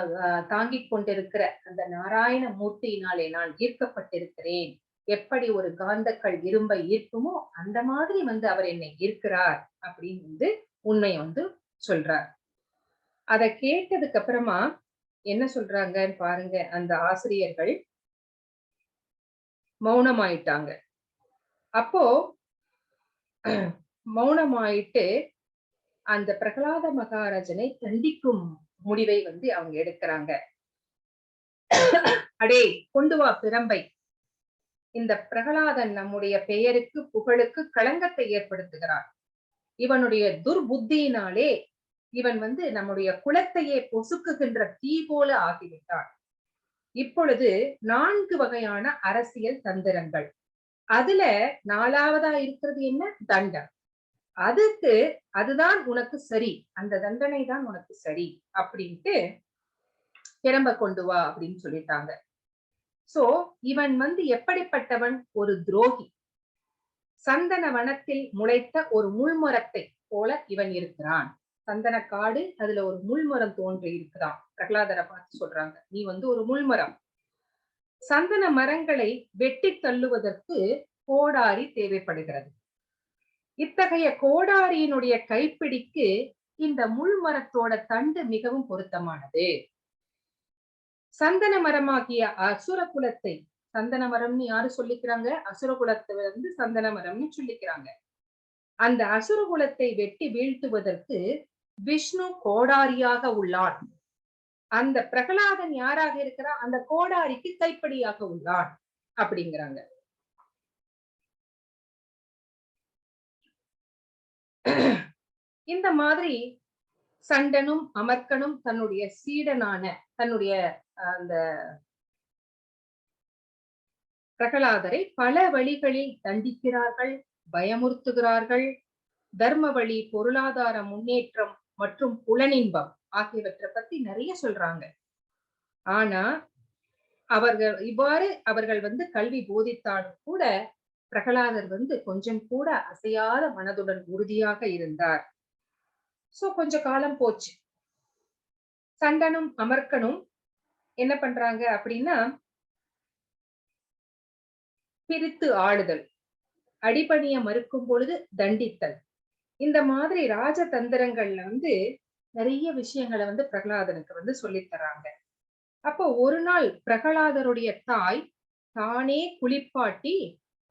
தாங்கிக் கொண்டிருக்கிற அந்த நாராயண மூர்த்தியினாலே நான் ஈர்க்கப்பட்டிருக்கிறேன். எப்படி ஒரு காந்தக்கல் இரும்பை ஈர்க்குமோ அந்த மாதிரி வந்து அவர் என்னை ஈர்க்கிறார் அப்படின்னு வந்து உண்மையை வந்து சொல்றார். அதை கேட்டதுக்கு அப்புறமா என்ன சொல்றாங்கன்னு பாருங்க. அந்த ஆசிரியர்கள் மௌனமாயிட்டாங்க. அப்போ மௌனமாயிட்டு அந்த பிரகலாத மகாராஜனை தண்டிக்கும் முடிவை வந்து அவங்க எடுக்கிறாங்க. அடே, கொண்டு வா பிரம்பை. இந்த பிரகலாதன் நம்முடைய பெயருக்கு புகழுக்கு களங்கத்தை ஏற்படுத்துகிறான். இவனுடைய துர்புத்தியினாலே இவன் வந்து நம்முடைய குலத்தையே பொசுக்குகின்ற தீ போல ஆகிவிட்டான். இப்பொழுது 4 வகையான அரசியல் தந்திரங்கள், அதுல 4வதா இருக்கிறது என்ன? தண்டம். அதுக்கு அதுதான் உனக்கு சரி, அந்த தண்டனை தான் உனக்கு சரி அப்படின்ட்டு பிரம்ப கொண்டு வா அப்படின்னு சொல்லிட்டாங்க. சோ இவன் வந்து எப்படிப்பட்டவன்? ஒரு துரோகி. சந்தன வனத்தில் முளைத்த ஒரு முள்மரத்தை போல இவன் இருக்கிறான். சந்தன காடு, அதுல ஒரு முள்மரம் தோன்றி இருக்கிறான். பிரகலாதரை பார்த்து சொல்றாங்க, நீ வந்து ஒரு முள்மரம். சந்தன மரங்களை வெட்டி தள்ளுவதற்கு கோடாரி தேவைப்படுகிறது. இத்தகைய கோடாரியினுடைய கைப்பிடிக்கு இந்த முள்மரத்தோட தண்டு மிகவும் பொருத்தமானது. சந்தன மரமாகிய அசுர குலத்தை, சந்தன மரம்னு யாரு சொல்லிக்கிறாங்க? அசுர குலத்தை வந்து சந்தன மரம்னு சொல்லிக்கிறாங்க. அந்த அசுர குலத்தை வெட்டி வீழ்த்துவதற்கு விஷ்ணு கோடாரியாக உள்ளான். அந்த பிரகலாதன் யாராக இருக்கிறான்? அந்த கோடாரிக்கு கைப்படியாக உள்ளான் அப்படிங்கிறாங்க. இந்த மாதிரி சண்டனும் அமர்க்கனும் தன்னுடைய சீடனான தன்னுடைய அந்த பிரகலாதரை பல வழிகளில் தண்டிக்கிறார்கள், பயமுறுத்துகிறார்கள். தர்ம வழி, பொருளாதார முன்னேற்றம் மற்றும் புலனின்பம் ஆகியவற்றை பத்தி நிறைய சொல்றாங்க. ஆனா அவர்கள் இவ்வாறு அவர்கள் வந்து கல்வி போதித்தாலும் கூட பிரகலாதர் வந்து கொஞ்சம் கூட அசையாத மனதுடன் உறுதியாக இருந்தார். சோ கொஞ்ச காலம் போச்சு. சண்டனும் அமர்க்கனும் என்ன பண்றாங்க அப்படின்னா, பிரித்து ஆளுதல், அடிபணிய மறுக்கும் பொழுது தண்டித்தல், இந்த மாதிரி ராஜதந்திரங்கள்ல வந்து நிறைய விஷயங்களை வந்து பிரகலாதனுக்கு வந்து சொல்லித்தராங்க. அப்போ ஒரு நாள் பிரகலாதருடைய தாய் தானே குளிப்பாட்டி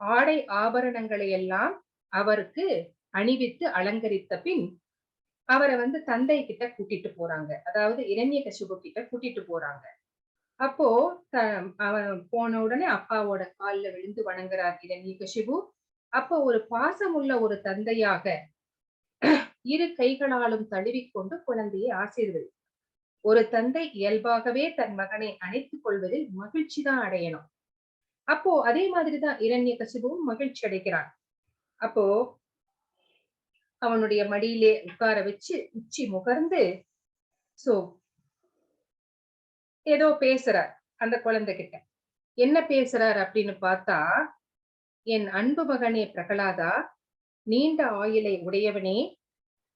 ஆடை ஆபரணங்களை எல்லாம் அவருக்கு அணிவித்து அலங்கரித்த பின் அவரை வந்து தந்தை கிட்ட கூட்டிட்டு போறாங்க. அதாவது இரண்யகசிபு கிட்ட கூட்டிட்டு போறாங்க. அப்போ அவன் போன உடனே அப்பாவோட கால்ல விழுந்து வணங்குறார் இரண்யகசிபு. அப்போ ஒரு பாசமுள்ள ஒரு தந்தையாக இரு கைகளாலும் தழுவிக்கொண்டு குழந்தையை ஆசீர்வதி. ஒரு தந்தை இயல்பாகவே தன் மகனை அணைத்துக் கொள்வதில் மகிழ்ச்சி தான் அடையணும். அப்போ அதே மாதிரிதான் இரண்யகசிபுவும் மகிழ்ச்சி அடைகிறான். அப்போ அவனுடைய மடியிலே உட்கார வச்சு உச்சி முகர்ந்து சோ ஏதோ பேசுறார் அந்த குழந்தை கிட்ட. என்ன பேசுறார் அப்படின்னு பார்த்தா, என் அன்பு மகனே பிரகலாதா, நீண்ட ஆயுளை உடையவனே,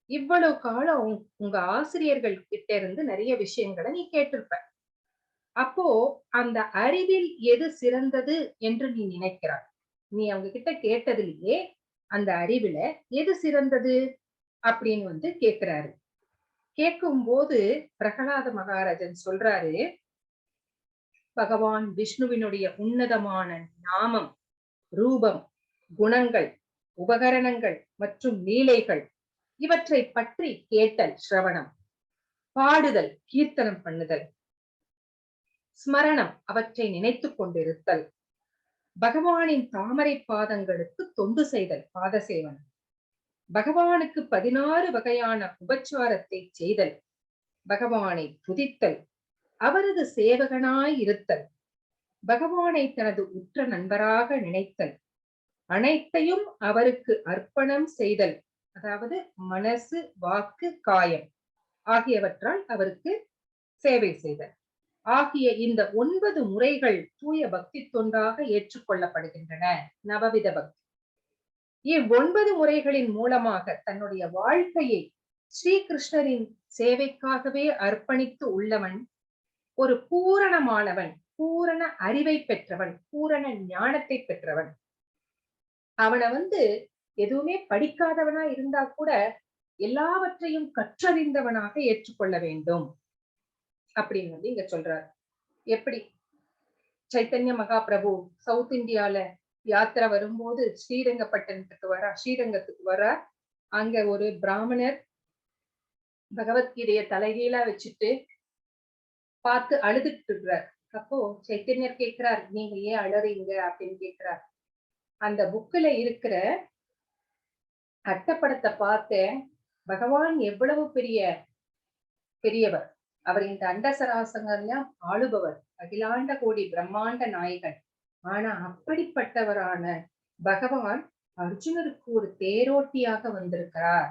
இவ்வளவு காலம் உங்க ஆசிரியர்கள் கிட்ட இருந்து நிறைய விஷயங்களை நீ கேட்டிருப்ப. அப்போ அந்த அறிவில் எது சிறந்தது என்று நீ நினைக்கிறாய். நீ அவங்க கிட்ட கேட்டதிலேயே அந்த அறிவுல எது சிறந்தது அப்படின்னு வந்து கேக்குறாரு. கேட்கும் போது பிரகலாத மகாராஜன் சொல்றாரு, பகவான் விஷ்ணுவினுடைய உன்னதமான நாமம், ரூபம், குணங்கள், உபகரணங்கள் மற்றும் லீலைகள் இவற்றை பற்றி கேட்டல் ஸ்ரவணம், பாடுதல் கீர்த்தனம் பண்ணுதல், ஸ்மரணம் அவற்றை நினைத்துக் கொண்டிருத்தல், பகவானின் தாமரை பாதங்களுக்கு தொண்டு செய்தல் பாதசேவனம், பகவானுக்கு 16 வகையான உபச்சாரத்தை செய்தல், பகவானை துதித்தல், அவரது சேவகனாய் இருத்தல், பகவானை தனது உற்ற நண்பராக நினைத்தல், அனைத்தையும் அவருக்கு அர்ப்பணம் செய்தல், அதாவது மனசு, வாக்கு, காயம் ஆகியவற்றால் அவருக்கு சேவை செய்தல் ஆகிய இந்த 9 முறைகள் தூய பக்தி தொண்டாக ஏற்றுக்கொள்ளப்படுகின்றன. நவவித பக்தி. இவ் 9 முறைகளின் மூலமாக தன்னுடைய வாழ்க்கையை ஸ்ரீகிருஷ்ணரின் சேவைக்காகவே அர்ப்பணித்து உள்ளவன் ஒரு பூரணமானவன், பூரண அறிவை பெற்றவன், பூரண ஞானத்தை பெற்றவன். அவனை வந்து எதுவுமே படிக்காதவனா இருந்தா கூட எல்லாவற்றையும் கற்றறிந்தவனாக ஏற்றுக்கொள்ள வேண்டும் அப்படின்னு வந்து இங்க சொல்றாரு. எப்படி சைத்தன்ய மகாபிரபு சவுத் இந்தியால யாத்திரை வரும்போது ஸ்ரீரங்கப்பட்டணத்துக்கு வரா, ஸ்ரீரங்கத்துக்கு வரா. அங்க ஒரு பிராமணர் பகவத்கீதைய தலைகீழா வச்சுட்டு பார்த்து அழுதுட்டு இருக்கிறார். அப்போ சைத்தன்யர் கேட்கிறார், நீங்க ஏன் அழறீங்க அப்படின்னு கேட்கிறார். அந்த புக்குல இருக்கிற அட்டப்படத்தை பார்த்த பகவான் எவ்வளவு பெரியவர், அவர் இந்த அண்டசராசங்கெல்லாம் ஆளுபவர், அகிலாண்ட கோடி பிரம்மாண்ட நாயகன். ஆனா அப்படிப்பட்டவரான பகவான் அர்ஜுனருக்கு ஒரு தேரோட்டியாக வந்திருக்கிறார்.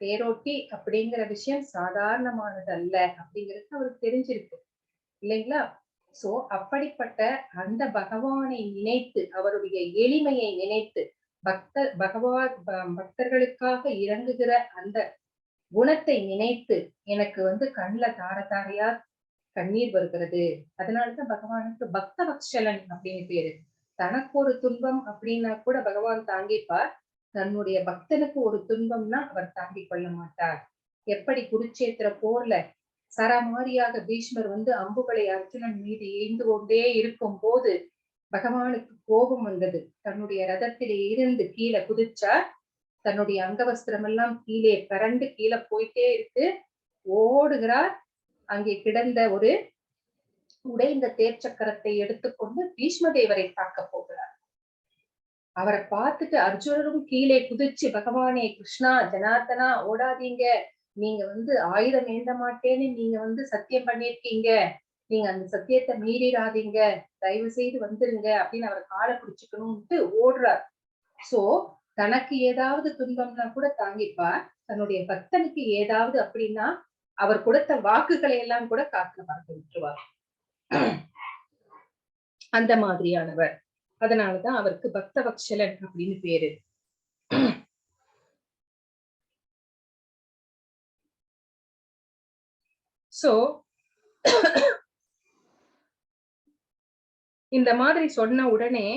தேரோட்டி அப்படிங்கிற விஷயம் சாதாரணமானது அல்ல அப்படிங்கிறது அவருக்கு தெரிஞ்சிருக்கு இல்லைங்களா? சோ அப்படிப்பட்ட அந்த பகவானை நினைத்து, அவருடைய எளிமையை நினைத்து, பக்தர்களுக்காக இறங்குகிற அந்த குணத்தை நினைத்து எனக்கு வந்து கண்ணுல தார தாரையா கண்ணீர் வருகிறது. அதனாலதான் பகவானுக்கு பக்த வக்ஷலன் அப்படின்னு பேரு. தனக்கு ஒரு துன்பம் அப்படின்னா கூட பகவான் தாங்கிப்பார், தன்னுடைய பக்தனுக்கு ஒரு துன்பம்னா அவர் தாங்கிக் கொள்ள மாட்டார். எப்படி குருட்சேத்திர போர்ல சரமாரியாக பீஷ்மர் வந்து அம்புகளை அர்ஜுனன் மீது எய்ந்து கொண்டே இருக்கும் போது பகவானுக்கு கோபம் வந்தது. தன்னுடைய ரதத்திலே இருந்து கீழே குதிச்சார். தன்னுடைய அங்கவஸ்திரம் எல்லாம் கீழே பரண்டு கீழே போயிட்டே இருக்கு. ஓடுகிறார். அங்கே கிடந்த ஒரு உடைந்த தேர் சக்கரத்தை எடுத்துக்கொண்டு பீஷ்ம தேவரை தாக்க போகிறார். அவரை பார்த்துட்டு அர்ஜுனரும் கீழே குதிச்சு, பகவானே கிருஷ்ணா ஜனார்த்தனா ஓடாதீங்க, நீங்க வந்து ஆயுதம் ஏந்த மாட்டேன்னு நீங்க வந்து சத்தியம் பண்ணிருக்கீங்க, நீங்க அந்த சத்தியத்தை மீறிடாதீங்க, தயவு செய்து வந்துருங்க அப்படின்னு அவரை காலை பிடிச்சுக்கணும்ட்டு ஓடுறார். சோ தனக்கு ஏதாவது துன்பம்னா கூட தாங்கிப்பார், தன்னுடைய பக்தனுக்கு ஏதாவது அப்படின்னா அவர் கொடுத்த வாக்குகளை எல்லாம் கூட காக்க மறந்து விட்டுருவார். அந்த மாதிரியானவர். அதனாலதான் அவருக்கு பக்தவக்ஷலன் அப்படின்னு பேரு. சோ இந்த மாதிரி சொன்ன உடனே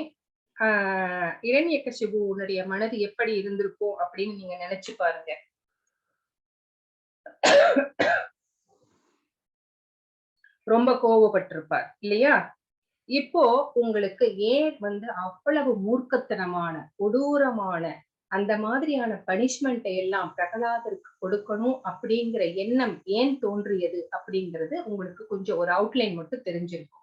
இரண்யகசிபுனுடைய மனது எப்படி இருந்திருக்கும் அப்படின்னு நீங்க நினைச்சு பாருங்க. ரொம்ப கோவப்பட்டிருப்பார் இல்லையா? இப்போ உங்களுக்கு ஏன் வந்து அவ்வளவு மூர்க்கத்தனமான கொடூரமான அந்த மாதிரியான பனிஷ்மெண்ட்டை எல்லாம் பிரகலாதருக்கு கொடுக்கணும் அப்படிங்கிற எண்ணம் ஏன் தோன்றியது அப்படிங்கிறது உங்களுக்கு கொஞ்சம் ஒரு அவுட்லைன் மட்டும் தெரிஞ்சிருக்கும்.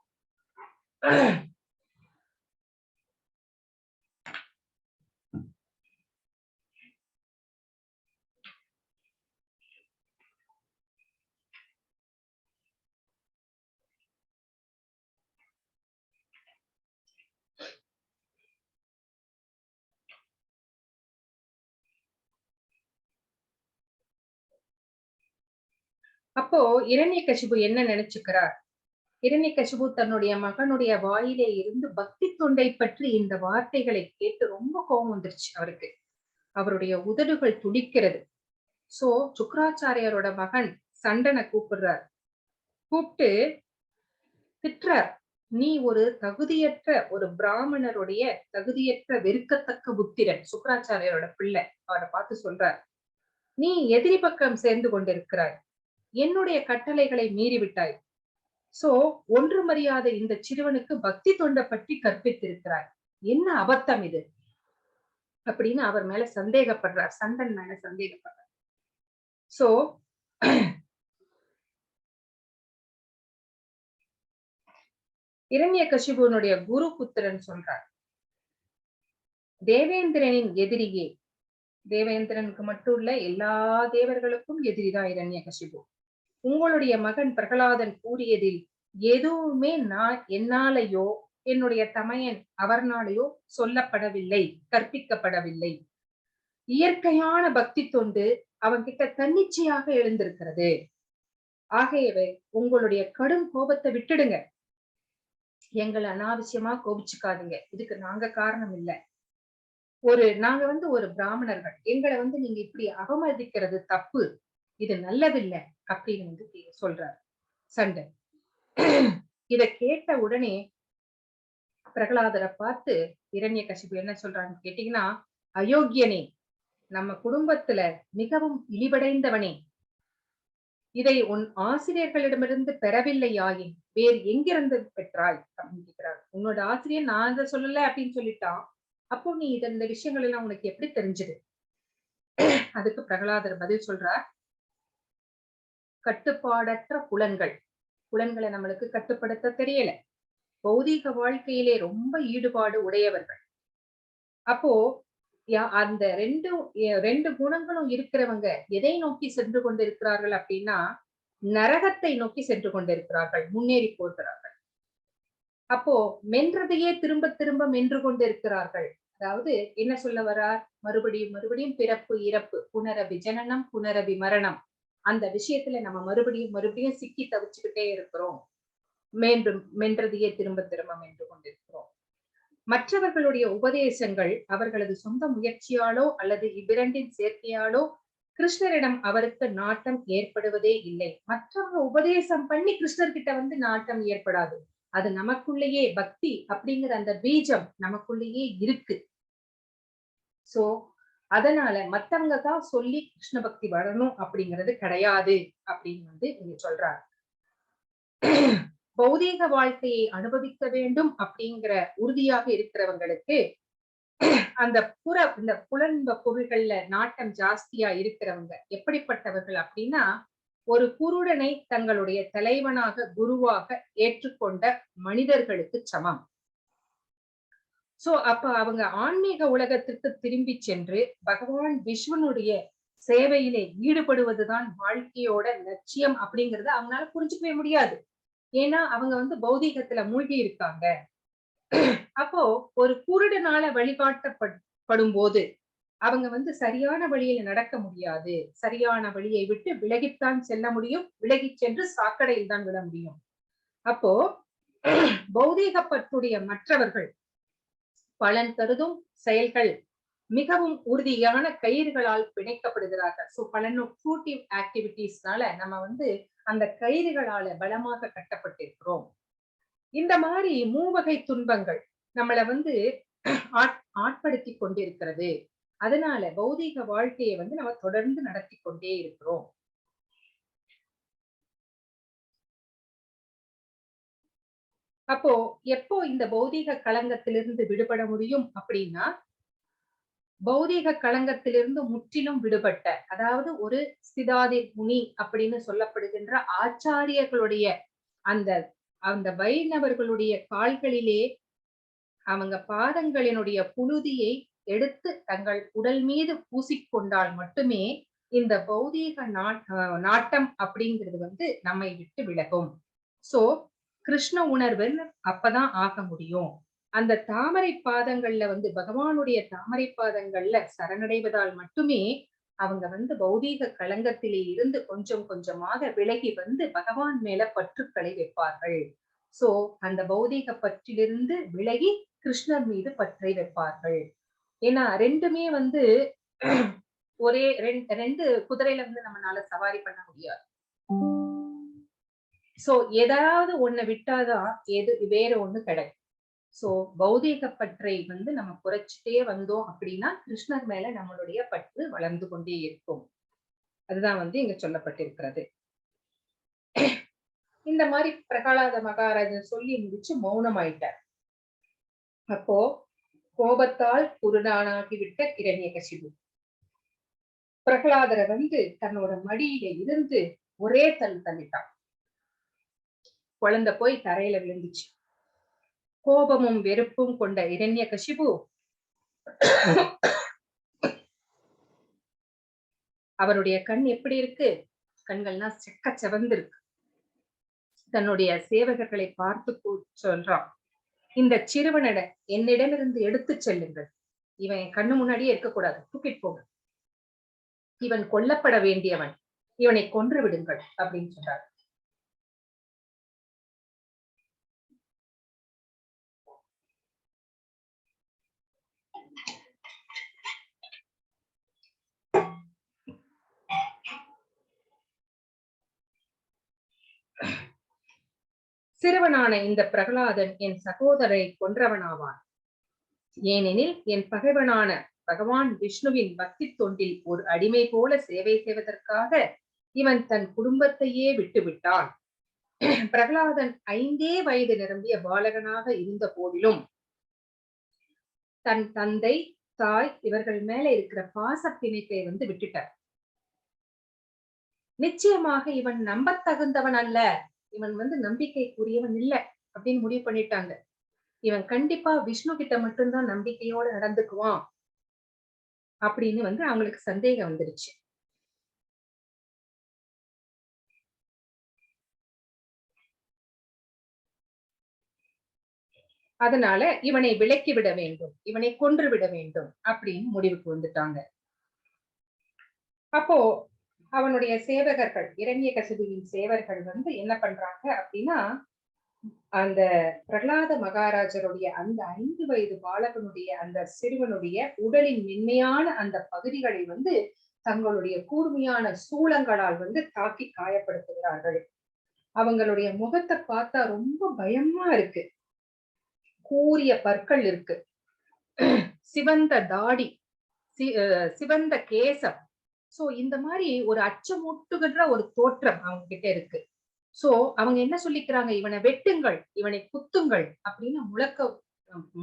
அப்போ இரண்யகசிபு என்ன நினைச்சுக்கிறார்? இரண்யகசிபு தன்னுடைய மகனுடைய வாயிலே இருந்து பக்தி தொண்டை பற்றி இந்த வார்த்தைகளை கேட்டு ரொம்ப கோபம் வந்துருச்சு அவருக்கு. அவருடைய உதடுகள் துடிக்கிறது. சோ சுக்ராச்சாரியாரோட மகன் சண்டனை கூப்பிடுறார். கூப்பிட்டு திட்டுறார், நீ ஒரு தகுதியற்ற ஒரு பிராமணருடைய தகுதியற்ற வெறுக்கத்தக்க புத்திரன். சுக்ராச்சாரியாரோட பிள்ளை அவரை பார்த்து சொல்றார், நீ எதிரி பக்கம் சேர்ந்து கொண்டிருக்கிறாய், என்னுடைய கட்டளைகளை மீறிவிட்டாய், சோ ஒன்றுமறியாத இந்த சிறுவனுக்கு பக்தி தொண்டை பற்றி கற்பித்திருக்கிறாய், என்ன அபத்தம் இது அப்படின்னு அவர் மேல சந்தேகப்படுறார், சண்டன் மேல சந்தேகப்படுறார். சோ இரண்யகசிபுனுடைய குரு புத்திரன் சொல்றார், தேவேந்திரனின் எதிரியே, தேவேந்திரனுக்கு மட்டும் இல்ல எல்லா தேவர்களுக்கும் எதிரிதான் இரண்யகசிபு, உங்களுடைய மகன் பிரகலாதன் கூறியதில் எதுவுமே நான் என்னாலேயோ என்னுடைய தமையன் அவர்னாலேயோ சொல்லப்படவில்லை, கற்பிக்கப்படவில்லை. இயற்கையான பக்தி தொண்டு அவன்கிட்ட தன்னிச்சையாக எழுந்திருக்கிறது. ஆகையவே உங்களுடைய கடும் கோபத்தை விட்டுடுங்க. எங்களை அனாவசியமா கோபிச்சுக்காதீங்க. இதுக்கு நாங்க காரணம் இல்லை. நாங்க வந்து ஒரு பிராமணர்கள், எங்களை வந்து நீங்க இப்படி அவமதிக்கிறது தப்பு, இது நல்லதில்லை அப்படின்னு வந்து சொல்றாரு சண்டன். இத கேட்ட உடனே பிரகலாதரை பார்த்து இரண்யகசிபு என்ன சொல்றான்னு கேட்டீங்கன்னா, அயோக்கியனே, நம்ம குடும்பத்துல மிகவும் இழிவடைந்தவனே, இதை உன் ஆசிரியர்களிடமிருந்து பெறவில்லையாயின் வேறு எங்கிருந்து பெற்றாய் அப்படின்னு கேட்கிறார். உன்னோட ஆசிரியர் நான் இதை சொல்லல அப்படின்னு சொல்லிட்டான், அப்போ நீ இந்த விஷயங்கள் எல்லாம் உனக்கு எப்படி தெரிஞ்சது? அதுக்கு பிரகலாதர் பதில் சொல்றார், கட்டுப்பாடற்ற புலன்கள், புலன்களை நம்மளுக்கு கட்டுப்படுத்த தெரியல, பௌதீக வாழ்க்கையிலே ரொம்ப ஈடுபாடு உடையவர்கள். அப்போ அந்த ரெண்டு குணங்களும் இருக்கிறவங்க எதை நோக்கி சென்று கொண்டிருக்கிறார்கள் அப்படின்னா, நரகத்தை நோக்கி சென்று கொண்டிருக்கிறார்கள், முன்னேறி போகிறார்கள். அப்போ மென்றதையே திரும்ப திரும்ப மென்று கொண்டிருக்கிறார்கள். அதாவது என்ன சொல்ல வரார், மறுபடியும் மறுபடியும் பிறப்பு இறப்பு, புனரபி ஜனனம் புனரபி மரணம், அந்த விஷயத்துல நம்ம மறுபடியும் மறுபடியும் சிக்கி தவிச்சுக்கிட்டே இருக்கிறோம். மீண்டும் மென்றதையே திரும்ப திரும்ப மென்று கொண்டிருக்கிறோம். மற்றவர்களுடைய உபதேசங்கள் அவர்களது சொந்த முயற்சியாலோ அல்லது இவ்விரண்டின் சேர்க்கையாலோ கிருஷ்ணரிடம் அவருக்கு நாட்டம் ஏற்படுவதே இல்லை. மற்றவங்க உபதேசம் பண்ணி கிருஷ்ணர்கிட்ட வந்து நாட்டம் ஏற்படாது. அது நமக்குள்ளேயே பக்தி அப்படிங்கிற அந்த பீஜம் நமக்குள்ளேயே இருக்கு. சோ அதனால மத்தவங்க தான் சொல்லி கிருஷ்ண பக்தி வரணும் அப்படிங்கிறது கிடையாது அப்படின்னு வந்து இங்க சொல்றாரு. பௌதீக வாழ்க்கையை அனுபவிக்க வேண்டும் அப்படிங்கிற உறுதியாக இருக்கிறவங்களுக்கு அந்த இந்த புலன்ப பொருள்கள்ல நாட்டம் ஜாஸ்தியா இருக்கிறவங்க எப்படிப்பட்டவர்கள் அப்படின்னா, ஒரு குருடனை தங்களுடைய தலைவனாக குருவாக ஏற்றுக்கொண்ட மனிதர்களுக்கு சமம். சோ அப்ப அவங்க ஆன்மீக உலகத்திற்கு திரும்பி சென்று பகவான் விஷ்ணுனுடைய சேவையிலே ஈடுபடுவதுதான் வாழ்க்கையோட லட்சியம் அப்படிங்கறத அவங்களால புரிஞ்சுக்கவே முடியாது. ஏன்னா அவங்க வந்து பௌதீகத்துல மூழ்கி இருக்காங்க. அப்போ ஒரு குருடனால வழிகாட்டப்படும் போது அவங்க வந்து சரியான வழியில நடக்க முடியாது. சரியான வழியை விட்டு விலகித்தான் செல்ல முடியும், விலகி சென்று சாக்கடையில் தான் விழ முடியும். அப்போ பௌதீக பற்றுடைய மற்றவர்கள் பலன் கருதும் செயல்கள் மிகவும் உறுதியான கயிறுகளால் பிணைக்கப்படுகிறார்கள். சோ பலன் ஃப்ரூட்டிவ் ஆக்டிவிட்டிஸ்னால நம்ம வந்து அந்த கயிறுகளால பலமாக கட்டப்பட்டிருக்கிறோம். இந்த மாதிரி மூவகை துன்பங்கள் நம்மளை வந்து ஆட்படுத்தி கொண்டிருக்கிறது. அதனால பௌதீக வாழ்க்கையை வந்து நம்ம தொடர்ந்து நடத்தி கொண்டே இருக்கிறோம். அப்போ எப்போ இந்த பௌதீக களங்கத்திலிருந்து விடுபட முடியும் அப்படின்னா, பௌதீக களங்கத்திலிருந்து முற்றிலும் விடுபட்ட, அதாவது ஒரு ஸ்திதாதி முனி அப்படின்னு சொல்லப்படுகின்ற ஆச்சாரியர்களுடைய அந்த அந்த வைணவர்களுடைய கால்களிலே அவங்க பாதங்களினுடைய புழுதியை எடுத்து தங்கள் உடல் மீது பூசிக்கொண்டால் மட்டுமே இந்த பௌதீக நாட்டம் அப்படிங்கிறது வந்து நம்மை விட்டு விலகும். சோ கிருஷ்ண உணர்வுன்னு அப்பதான் ஆக முடியும். அந்த தாமரை பாதங்கள்ல வந்து பகவானுடைய தாமரை பாதங்கள்ல சரணடைவதால் மட்டுமே அவங்க வந்து பௌதீக களங்கத்திலே இருந்து கொஞ்சம் கொஞ்சமாக விலகி வந்து பகவான் மேல பற்றுக்களை வைப்பார்கள். சோ அந்த பௌதீக பற்றிலிருந்து விலகி கிருஷ்ணர் மீது பற்றை வைப்பார்கள். ஏன்னா ரெண்டுமே வந்து ஒரே ரெண்டு குதிரையில வந்து நம்மளால சவாரி பண்ண முடியாது. சோ ஏதாவது ஒண்ணு விட்டாதான் எது வேற ஒண்ணு கிடைக்கும். சோ பௌதீக பற்றை வந்து நம்ம குறைச்சிட்டே வந்தோம் அப்படின்னா கிருஷ்ணர் மேல நம்மளுடைய பற்று வளர்ந்து கொண்டே இருக்கும். அதுதான் வந்து இங்க சொல்லப்பட்டிருக்கிறது. இந்த மாதிரி பிரகலாத மகாராஜன் சொல்லி முடிச்சு மௌனம் ஆயிட்டார். அப்போ கோபத்தால் குருடானாகிவிட்ட இரண்யகசிபு பிரகலாதரை வந்து தன்னோட மடியில இருந்து ஒரே தள்ளு தள்ளிட்டான். குழந்தை போய் தரையில விழுந்துச்சு. கோபமும் வெறுப்பும் கொண்ட இரண்யகசிபு அவருடைய கண் எப்படி இருக்கு? கண்கள்லாம் செக்க செவந்து இருக்கு. தன்னுடைய சேவகர்களை பார்த்து சொல்றான், இந்த சிறுவனிட என்னிடமிருந்து எடுத்து செல்லுங்கள், இவன் கண்ணு முன்னாடியே இருக்கக்கூடாது, தூக்கிட்டு போங்க, இவன் கொல்லப்பட வேண்டியவன், இவனை கொன்று விடுங்கள் அப்படின்னு சொல்றார். சிறுவனான இந்த பிரகலாதன் என் சகோதரரை கொன்றவனாவான். ஏனெனில் என் பகைவனான பகவான் விஷ்ணுவின் பக்தி தொண்டில் ஒரு அடிமை போல சேவை செய்வதற்காக இவன் தன் குடும்பத்தையே விட்டுவிட்டான். பிரகலாதன் 5 வயது நிரம்பிய பாலகனாக இருந்த போதிலும் தன் தந்தை தாய் இவர்கள் மேல இருக்கிற பாச பிணைப்பை வந்து விட்டுட்டார். நிச்சயமாக இவன் நம்பத்தகுந்தவன் அல்ல, இவன் வந்து நம்பிக்கைக்குரியவன் இல்ல அப்படின்னு முடிவு பண்ணிட்டாங்க. இவன் கண்டிப்பா விஷ்ணு கிட்ட மட்டும்தான் நம்பிக்கையோட நடந்துக்குவான் அப்படின்னு வந்து அவங்களுக்கு சந்தேகம் வந்துருச்சு. அதனால இவனை விலக்கி விட வேண்டும், இவனை கொன்று விட வேண்டும் அப்படின்னு முடிவுக்கு வந்துட்டாங்க. அப்போ அவனுடைய சேவகர்கள், இரண்யகசிபுவின் சேவர்கள் வந்து என்ன பண்றாங்க அப்படின்னா, அந்த பிரகலாத மகாராஜருடைய அந்த 5 வயது பாலகனுடைய அந்த சிறுவனுடைய உடலின் மென்மையான அந்த பகுதிகளை வந்து தங்களுடைய கூர்மையான சூளங்களால் வந்து தாக்கி காயப்படுத்துகிறார்கள். அவங்களுடைய முகத்தை பார்த்தா ரொம்ப பயமா இருக்கு. கூரிய பற்கள் இருக்கு, சிவந்த தாடி, சிவந்த கேசம். சோ இந்த மாதிரி ஒரு அச்சமூட்டுகின்ற ஒரு தோற்றம் அவங்க கிட்ட இருக்கு. சோ அவங்க என்ன சொல்லிக்கிறாங்க, இவனை வெட்டுங்கள், இவனை குத்துங்கள் அப்படின்னு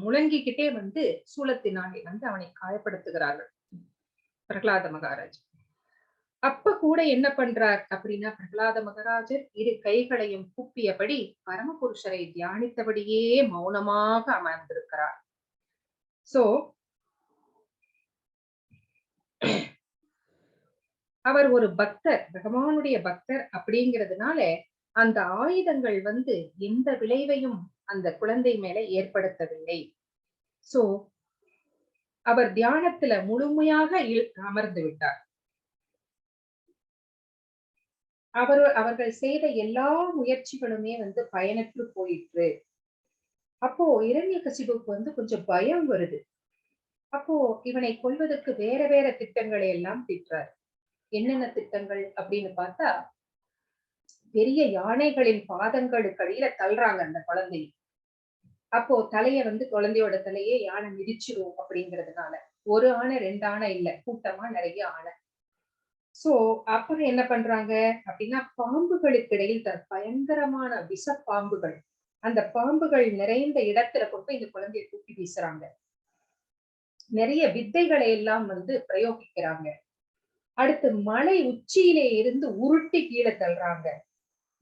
முழங்கிக்கிட்டே வந்து சூலத்தினாலே வந்து அவனை காயப்படுத்துகிறார்கள் பிரகலாத மகாராஜ். அப்ப கூட என்ன பண்றார் அப்படின்னா, பிரகலாத மகாராஜர் இரு கைகளையும் கூப்பியபடி பரமபுருஷரை தியானித்தபடியே மௌனமாக அமர்ந்திருக்கிறார். சோ அவர் ஒரு பக்தர், பகவானுடைய பக்தர் அப்படிங்கிறதுனால அந்த ஆயுதங்கள் வந்து எந்த விளைவையும் அந்த குழந்தை மேல ஏற்படுத்தவில்லை. சோ அவர் தியானத்துல முழுமையாக அமர்ந்து விட்டார். அவர்கள் செய்த எல்லா முயற்சிகளுமே வந்து பயனற்று போயிற்று. அப்போ இரண்யகசிபுக்கு வந்து கொஞ்சம் பயம் வருது. அப்போ இவனை கொல்வதற்கு வேற வேற திட்டங்களை எல்லாம் தீட்டுறார். என்னென்ன திட்டங்கள் அப்படின்னு பார்த்தா, பெரிய யானைகளின் பாதங்களுக்கு அடியில தள்ளுறாங்க அந்த குழந்தையை. அப்போ தலைய வந்து குழந்தையோட தலையே யானை மிதிச்சிரும் அப்படிங்கிறதுனால, ஒரு ஆணை 2 ஆணை இல்ல, கூட்டமா நிறைய ஆணை. சோ அப்புறம் என்ன பண்றாங்க அப்படின்னா, பாம்புகளுக்கு இடையில் பயங்கரமான விஷ பாம்புகள், அந்த பாம்புகள் நிறைந்த இடத்துல கொண்டு போய் இந்த குழந்தையை தூக்கி வீசுறாங்க. நிறைய வித்தைகளை எல்லாம் வந்து பிரயோகிக்கிறாங்க. அடுத்து மலை உச்சியிலே இருந்து உருட்டி கீழே தள்ளுறாங்க.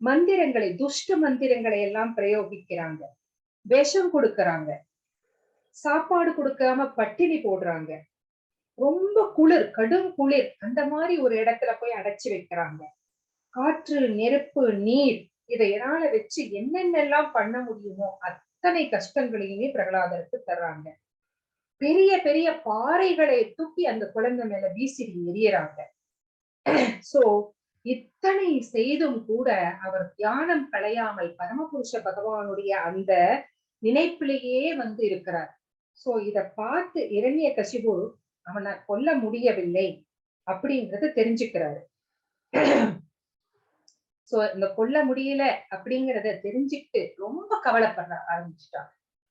மந்திரங்களை, துஷ்ட மந்திரங்களை எல்லாம் பிரயோகிக்கிறாங்க. விஷம் கொடுக்கறாங்க, சாப்பாடு கொடுக்காம பட்டினி போடுறாங்க. ரொம்ப குளிர், கடும் குளிர், அந்த மாதிரி ஒரு இடத்துல போய் அடைச்சு வைக்கிறாங்க. காற்று, நெருப்பு, நீர், இதையனால வச்சு என்னென்னலாம் பண்ண முடியுமோ அத்தனை கஷ்டங்களையுமே பிரகலாதருக்கு தர்றாங்க. பெரிய பெரிய பாறைகளை தூக்கி அந்த குழந்தை மேல வீசி எரியறாங்க. சோ இத்தனை செய்தும் கூட அவர் தியானம் களையாமல் பரமபுருஷ பகவானுடைய அந்த நினைப்பிலேயே வந்து இருக்கிறார். சோ இத பார்த்து இரண்யகசிபு அவனை கொல்ல முடியவில்லை அப்படிங்கறத தெரிஞ்சுக்கிறாரு. சோ இந்த கொல்ல முடியல அப்படிங்கறத தெரிஞ்சுக்கிட்டு ரொம்ப கவலைப்பட ஆரம்பிச்சுட்டான்.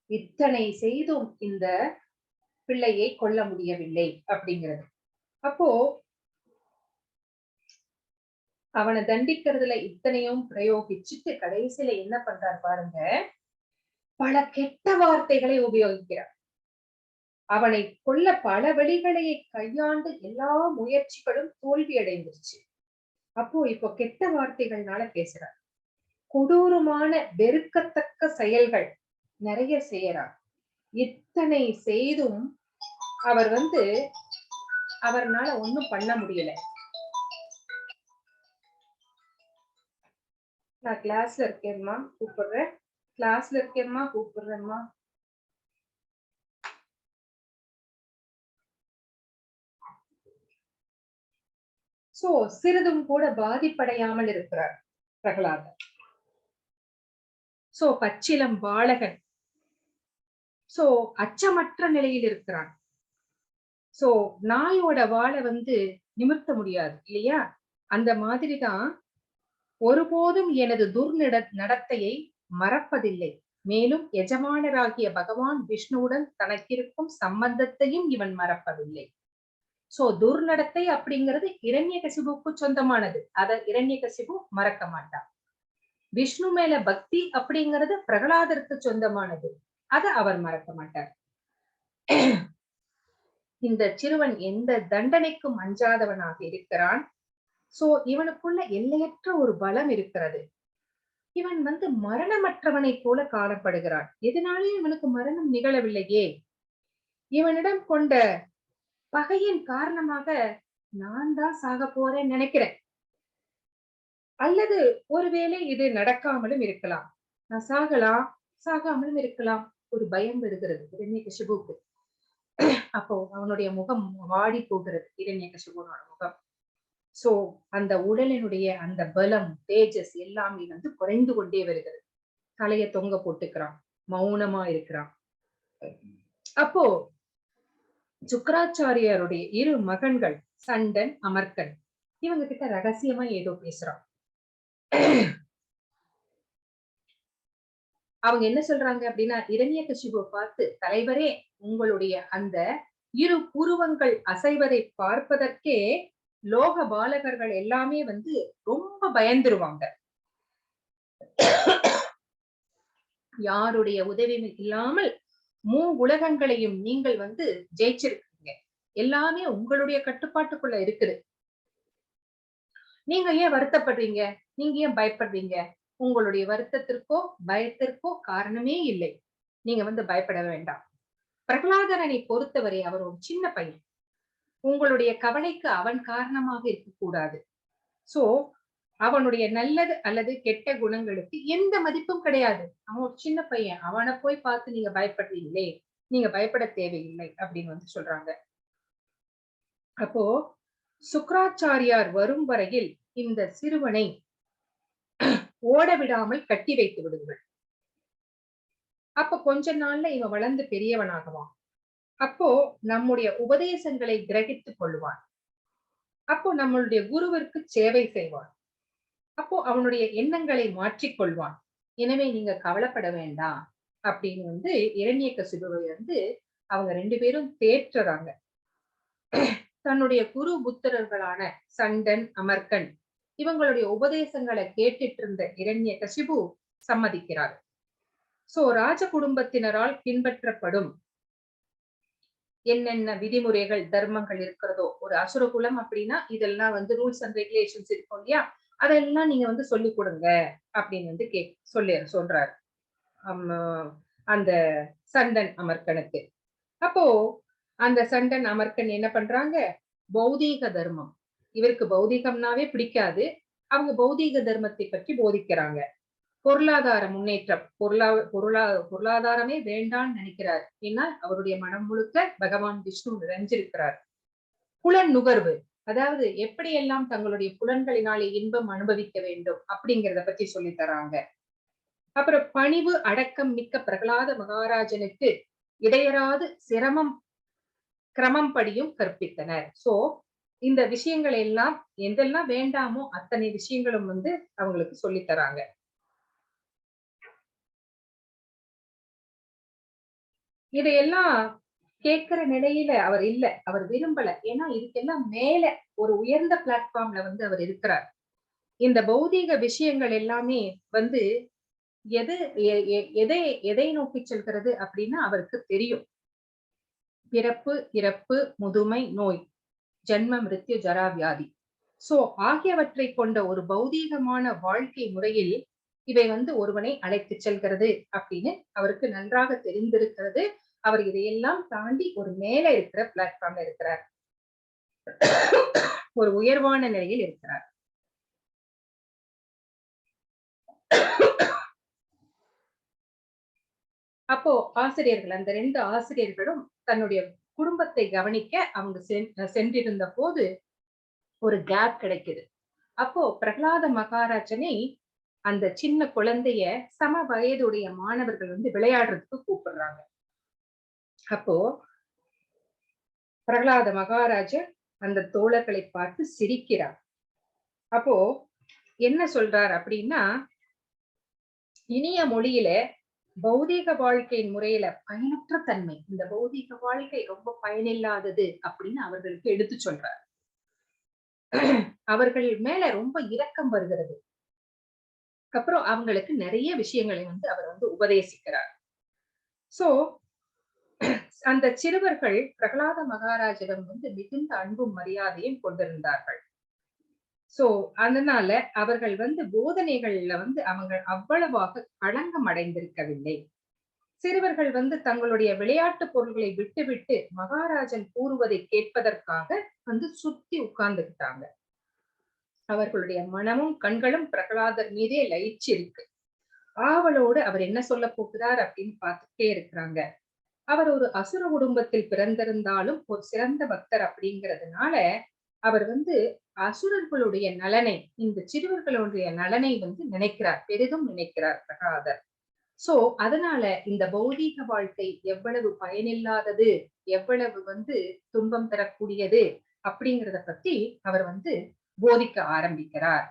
இத்தனை செய்தும் இந்த பிள்ளையை கொல்ல முடியவில்லை அப்படிங்கிறது. அப்போ அவனை தண்டிக்கிறதுல இத்தனையும் பிரயோகிச்சுட்டு கடைசியில என்ன பண்றார் பாருங்க, பல கெட்ட வார்த்தைகளை உபயோகிக்கிறார். அவனை கொல்ல பல வழிகளை கையாண்டு எல்லா முயற்சிகளும் தோல்வி அடைந்துருச்சு. அப்போ இப்போ கெட்ட வார்த்தைகள்னால பேசுறார். கொடூரமான வெறுக்கத்தக்க செயல்கள் நிறைய செய்யறார். இத்தனை செய்தும் அவர் வந்து அவர்னால ஒண்ணும் பண்ண முடியல. நான் கிளாஸ்ல இருக்கேன்மா, கூப்பிடுறேன். கிளாஸ்ல இருக்கேன்மா, கூப்பிடுறேன்மா. சோ சிறிதும் கூட பாதிப்படையாமல் இருக்கிறார் பிரகலாதர். சோ பச்சிலம் பாலகன். சோ அச்சமற்ற நிலையில் இருக்கிறான். சோ நாயோட வாளை வந்து நிமிர்த்த முடியாது இல்லையா? அந்த மாதிரிதான் ஒருபோதும் எனது துர்நட நடத்தையை மறப்பதில்லை. மேலும் எஜமானராகிய பகவான் விஷ்ணுவுடன் தனக்கிருக்கும் சம்பந்தத்தையும் இவன் மறப்பதில்லை. சோ துர்நடத்தை அப்படிங்கிறது இரண்யகசிபுக்கு சொந்தமானது. அத இரண்யகசிபு மறக்க மாட்டான். விஷ்ணு மேல பக்தி அப்படிங்கிறது பிரகலாதருக்கு சொந்தமானது. அத அவர் மறக்க மாட்டார். இந்த சிறுவன் எந்த தண்டனைக்கும் அஞ்சாதவனாக இருக்கிறான். சோ இவனுக்குள்ள எல்லையற்ற ஒரு பலம் இருக்கிறது. இவன் வந்து மரணமற்றவனை போல காணப்படுகிறான். எதனாலேயும் இவனுக்கு மரணம் நிகழவில்லையே. இவனிடம் கொண்ட பகையின் காரணமாக நான் தான் சாக போறேன்னு நினைக்கிறேன். அல்லது ஒருவேளை இது நடக்காமலும் இருக்கலாம். நான் சாகலாம், சாகாமலும் இருக்கலாம். ஒரு பயம் வருகிறது இரண்யகசிபுக்கு. அப்போ அவனுடைய முகம் வாடி போகிறது, இரண்யகசிபுனோட முகம். சோ அந்த உடலினுடைய அந்த பலம், தேஜஸ் எல்லாமே வந்து குறைந்து கொண்டே வருகிறது. தலையை தொங்க போட்டுக்கிறான், மௌனமா இருக்கிறான். அப்போ சுக்கராச்சாரியாருடைய இரு மகன்கள் சண்டன், அமர்கன் இவங்க கிட்ட ரகசியமா ஏதோ பேசுறான். அவங்க என்ன சொல்றாங்க அப்படின்னா, இரண்யகசிபுவை பார்த்து, தலைவரே, உங்களுடைய அந்த இரு புருவங்கள் அசைவதை பார்ப்பதற்கே லோக பாலகர்கள் எல்லாமே வந்து ரொம்ப பயந்துருவாங்க. யாருடைய உதவியும் இல்லாமல் மூ உலகங்களையும் நீங்கள் வந்து ஜெயிச்சிருக்கீங்க. எல்லாமே உங்களுடைய கட்டுப்பாட்டுக்குள்ள இருக்குது. நீங்க ஏன் வருத்தப்படுறீங்க? நீங்க ஏன் பயப்படுறீங்க? உங்களுடைய வருத்தத்திற்கோ பயத்திற்கோ காரணமே இல்லை. நீங்க வந்து பயப்பட வேண்டாம். பிரகலாதரனை பொறுத்தவரை அவர் ஒரு சின்ன பையன். உங்களுடைய கவலைக்கு அவன் காரணமாக இருக்கக்கூடாது. சோ அவனுடைய நல்லது அல்லது கெட்ட குணங்களுக்கு எந்த மதிப்பும் கிடையாது. அவன் ஒரு சின்ன பையன், அவனை போய் பார்த்து நீங்க பயப்படுறீங்களே, நீங்க பயப்பட தேவையில்லை அப்படின்னு வந்து சொல்றாங்க. அப்போ சுக்ராச்சாரியார் வரும் வரையில் இந்த சிறுவனை ஓட விடாமல் கட்டி வைத்து விடுங்கள். அப்ப கொஞ்ச நாள்ல இவன் வளர்ந்து பெரியவனாகுவான். அப்போ நம்முடைய உபதேசங்களை கிரகித்துக் கொள்வான். அப்போ நம்மளுடைய குருவிற்கு சேவை செய்வான். அப்போ அவனுடைய எண்ணங்களை மாற்றிக் கொள்வான். எனவே நீங்க கவலைப்பட வேண்டாம் அப்படின்னு வந்து இரண்யகசிபுவை வந்து அவங்க ரெண்டு பேரும் தேற்றுறாங்க. தன்னுடைய குரு புத்திரர்களான சண்டன், அமர்கன் இவங்களுடைய உபதேசங்களை கேட்டுட்டு இருந்த இரண்யகசிபு சம்மதிக்கிறார். சோ ராஜ குடும்பத்தினரால் பின்பற்றப்படும் என்னென்ன விதிமுறைகள், தர்மங்கள் இருக்கிறதோ, ஒரு அசுர குலம் அப்படின்னா இதெல்லாம் வந்து ரூல்ஸ் அண்ட் ரெகுலேஷன்ஸ் இருக்கும் இல்லையா, அதெல்லாம் நீங்க வந்து சொல்லிக் கொடுங்க அப்படின்னு வந்து சொல்லி சொல்றாரு அந்த சண்டன் அமர்கனுக்கு. அப்போ அந்த சண்டன் அமர்கன் என்ன பண்றாங்க, பௌதீக தர்மம், இவருக்கு பௌதீகம்னாவே பிடிக்காது, அவங்க பௌதீக தர்மத்தை பற்றி போதிக்கிறாங்க. பொருளாதார முன்னேற்றம், பொருளாதாரமே வேண்டான்னு நினைக்கிறார். ஏன்னா அவருடைய மனம் முழுக்க பகவான் விஷ்ணு நிறைஞ்சிருக்கிறார். புலன் நுகர்வு, அதாவது எப்படியெல்லாம் தங்களுடைய புலன்களினாலே இன்பம் அனுபவிக்க வேண்டும் அப்படிங்கிறத பத்தி சொல்லி தராங்க. அப்புறம் பணிவு அடக்கம் மிக்க பிரகலாத மகாராஜனுக்கு இடையறாது சிரமம் கிரமம் படியும் கற்பித்தனர். சோ இந்த விஷயங்கள் எல்லாம் எதெல்லாம் வேண்டாமோ அத்தனை விஷயங்களும் வந்து அவங்களுக்கு சொல்லி தராங்க. இதையெல்லாம் கேட்கிற நிலையில அவர் இல்ல, அவர் விரும்பல. ஏன்னா இதுக்கெல்லாம் மேல ஒரு உயர்ந்த பிளாட்ஃபார்ம்ல வந்து அவர் இருக்கிறார். இந்த பௌதீக விஷயங்கள் எல்லாமே வந்து எது எதை எதை நோக்கி செல்கிறது அப்படின்னா அவருக்கு தெரியும். பிறப்பு, இறப்பு, முதுமை, நோய், ஜன்ம, மிருத்யு, ஜரா, வியாதி, சோ ஆகியவற்றை கொண்ட ஒரு பௌதீகமான வாழ்க்கை முறையில் இவை வந்து ஒருவனை அழைத்து செல்கிறது அப்படின்னு அவருக்கு நன்றாக தெரிந்திருக்கிறது. அவர் இதையெல்லாம் தாண்டி ஒரு மேல இருக்கிற பிளாட்ஃபார்ம்ல இருக்கிறார், ஒரு உயர்வான நிலையில் இருக்கிறார். அப்போ ஆசிரியர்கள், அந்த 2 ஆசிரியர்களும் தன்னுடைய குடும்பத்தை கவனிக்க அவங்க சென்றிருந்த போது ஒரு கேப் கிடைக்குது. அப்போ பிரகலாத மகாராஜனை அந்த சின்ன குழந்தைய சம வயதுடைய மாணவர்கள் வந்து விளையாடுறதுக்கு கூப்பிடுறாங்க. அப்போ பிரகலாத மகாராஜர் அந்த தோழர்களை பார்த்து சிரிக்கிறார். அப்போ என்ன சொல்றார் அப்படின்னா, இனிய மொழியில பௌதீக வாழ்க்கையின் முறையில பயனற்ற தன்மை, இந்த பௌதீக வாழ்க்கை ரொம்ப பயனில்லாதது அப்படின்னு அவர்களுக்கு எடுத்து சொல்றார். அவர்கள் மேல ரொம்ப இரக்கம் வருகிறது. அப்புறம் அவங்களுக்கு நிறைய விஷயங்களை வந்து அவர் வந்து உபதேசிக்கிறார். சோ அந்த சிறுவர்கள் பிரகலாத மகாராஜிடம் வந்து மிகுந்த அன்பும் மரியாதையும் கொண்டிருந்தார்கள். சோ அதனால அவர்கள் வந்து போதனைகள்ல வந்து அவங்க அவ்வளவாக களங்கம் அடைந்திருக்கவில்லை. சிறுவர்கள் வந்து தங்களுடைய விளையாட்டு பொருள்களை விட்டுவிட்டு மகாராஜன் கூறுவதை கேட்பதற்காக வந்து சுத்தி உட்கார்ந்துக்கிட்டாங்க. அவர்களுடைய மனமும் கண்களும் பிரகலாதர் மீதே லயிச்சு இருக்கு. ஆவலோடு அவர் என்ன சொல்ல போகிறார் அப்படின்னு பார்த்துட்டே இருக்கிறாங்க. அவர் ஒரு அசுர குடும்பத்தில் பிறந்திருந்தாலும் ஒரு சிறந்த பக்தர் அப்படிங்கிறதுனால அவர் வந்து அசுரர்களுடைய நலனை, இந்த சிறுவர்களுடைய நலனை வந்து நினைக்கிறார், பெரிதும் நினைக்கிறார் பிரகலாதர். சோ அதனால இந்த பௌதீக வாழ்க்கை எவ்வளவு பயனில்லாதது, எவ்வளவு வந்து துன்பம் தரக்கூடியது அப்படிங்கிறத பத்தி அவர் வந்து போதிக்க ஆரம்பிக்கிறார்.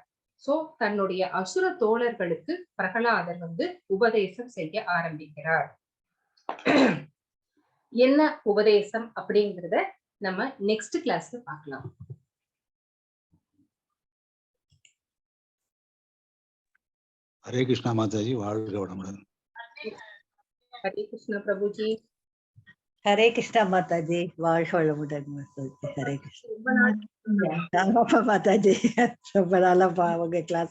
சோ தன்னுடைய அசுர தோழர்களுக்கு பிரகலாதர் வந்து உபதேசம் செய்ய ஆரம்பிக்கிறார். என்ன உபதேசம் அப்படிங்கிறத நம்ம நெக்ஸ்ட் கிளாஸ்ல பார்க்கலாம். ஹரே கிருஷ்ணா மாதாஜி, வாழ்க வளமுடன். ஹரே கிருஷ்ணா பிரபுஜி. ஹரே கிருஷ்ணா மாதாஜி, வாழ்க வளமுடன் மாதாஜி. ஹரே கிருஷ்ணா. ரொம்ப நாள். ஆமாப்பா மாதாஜி, ரொம்ப நாளா உங்க கிளாஸ்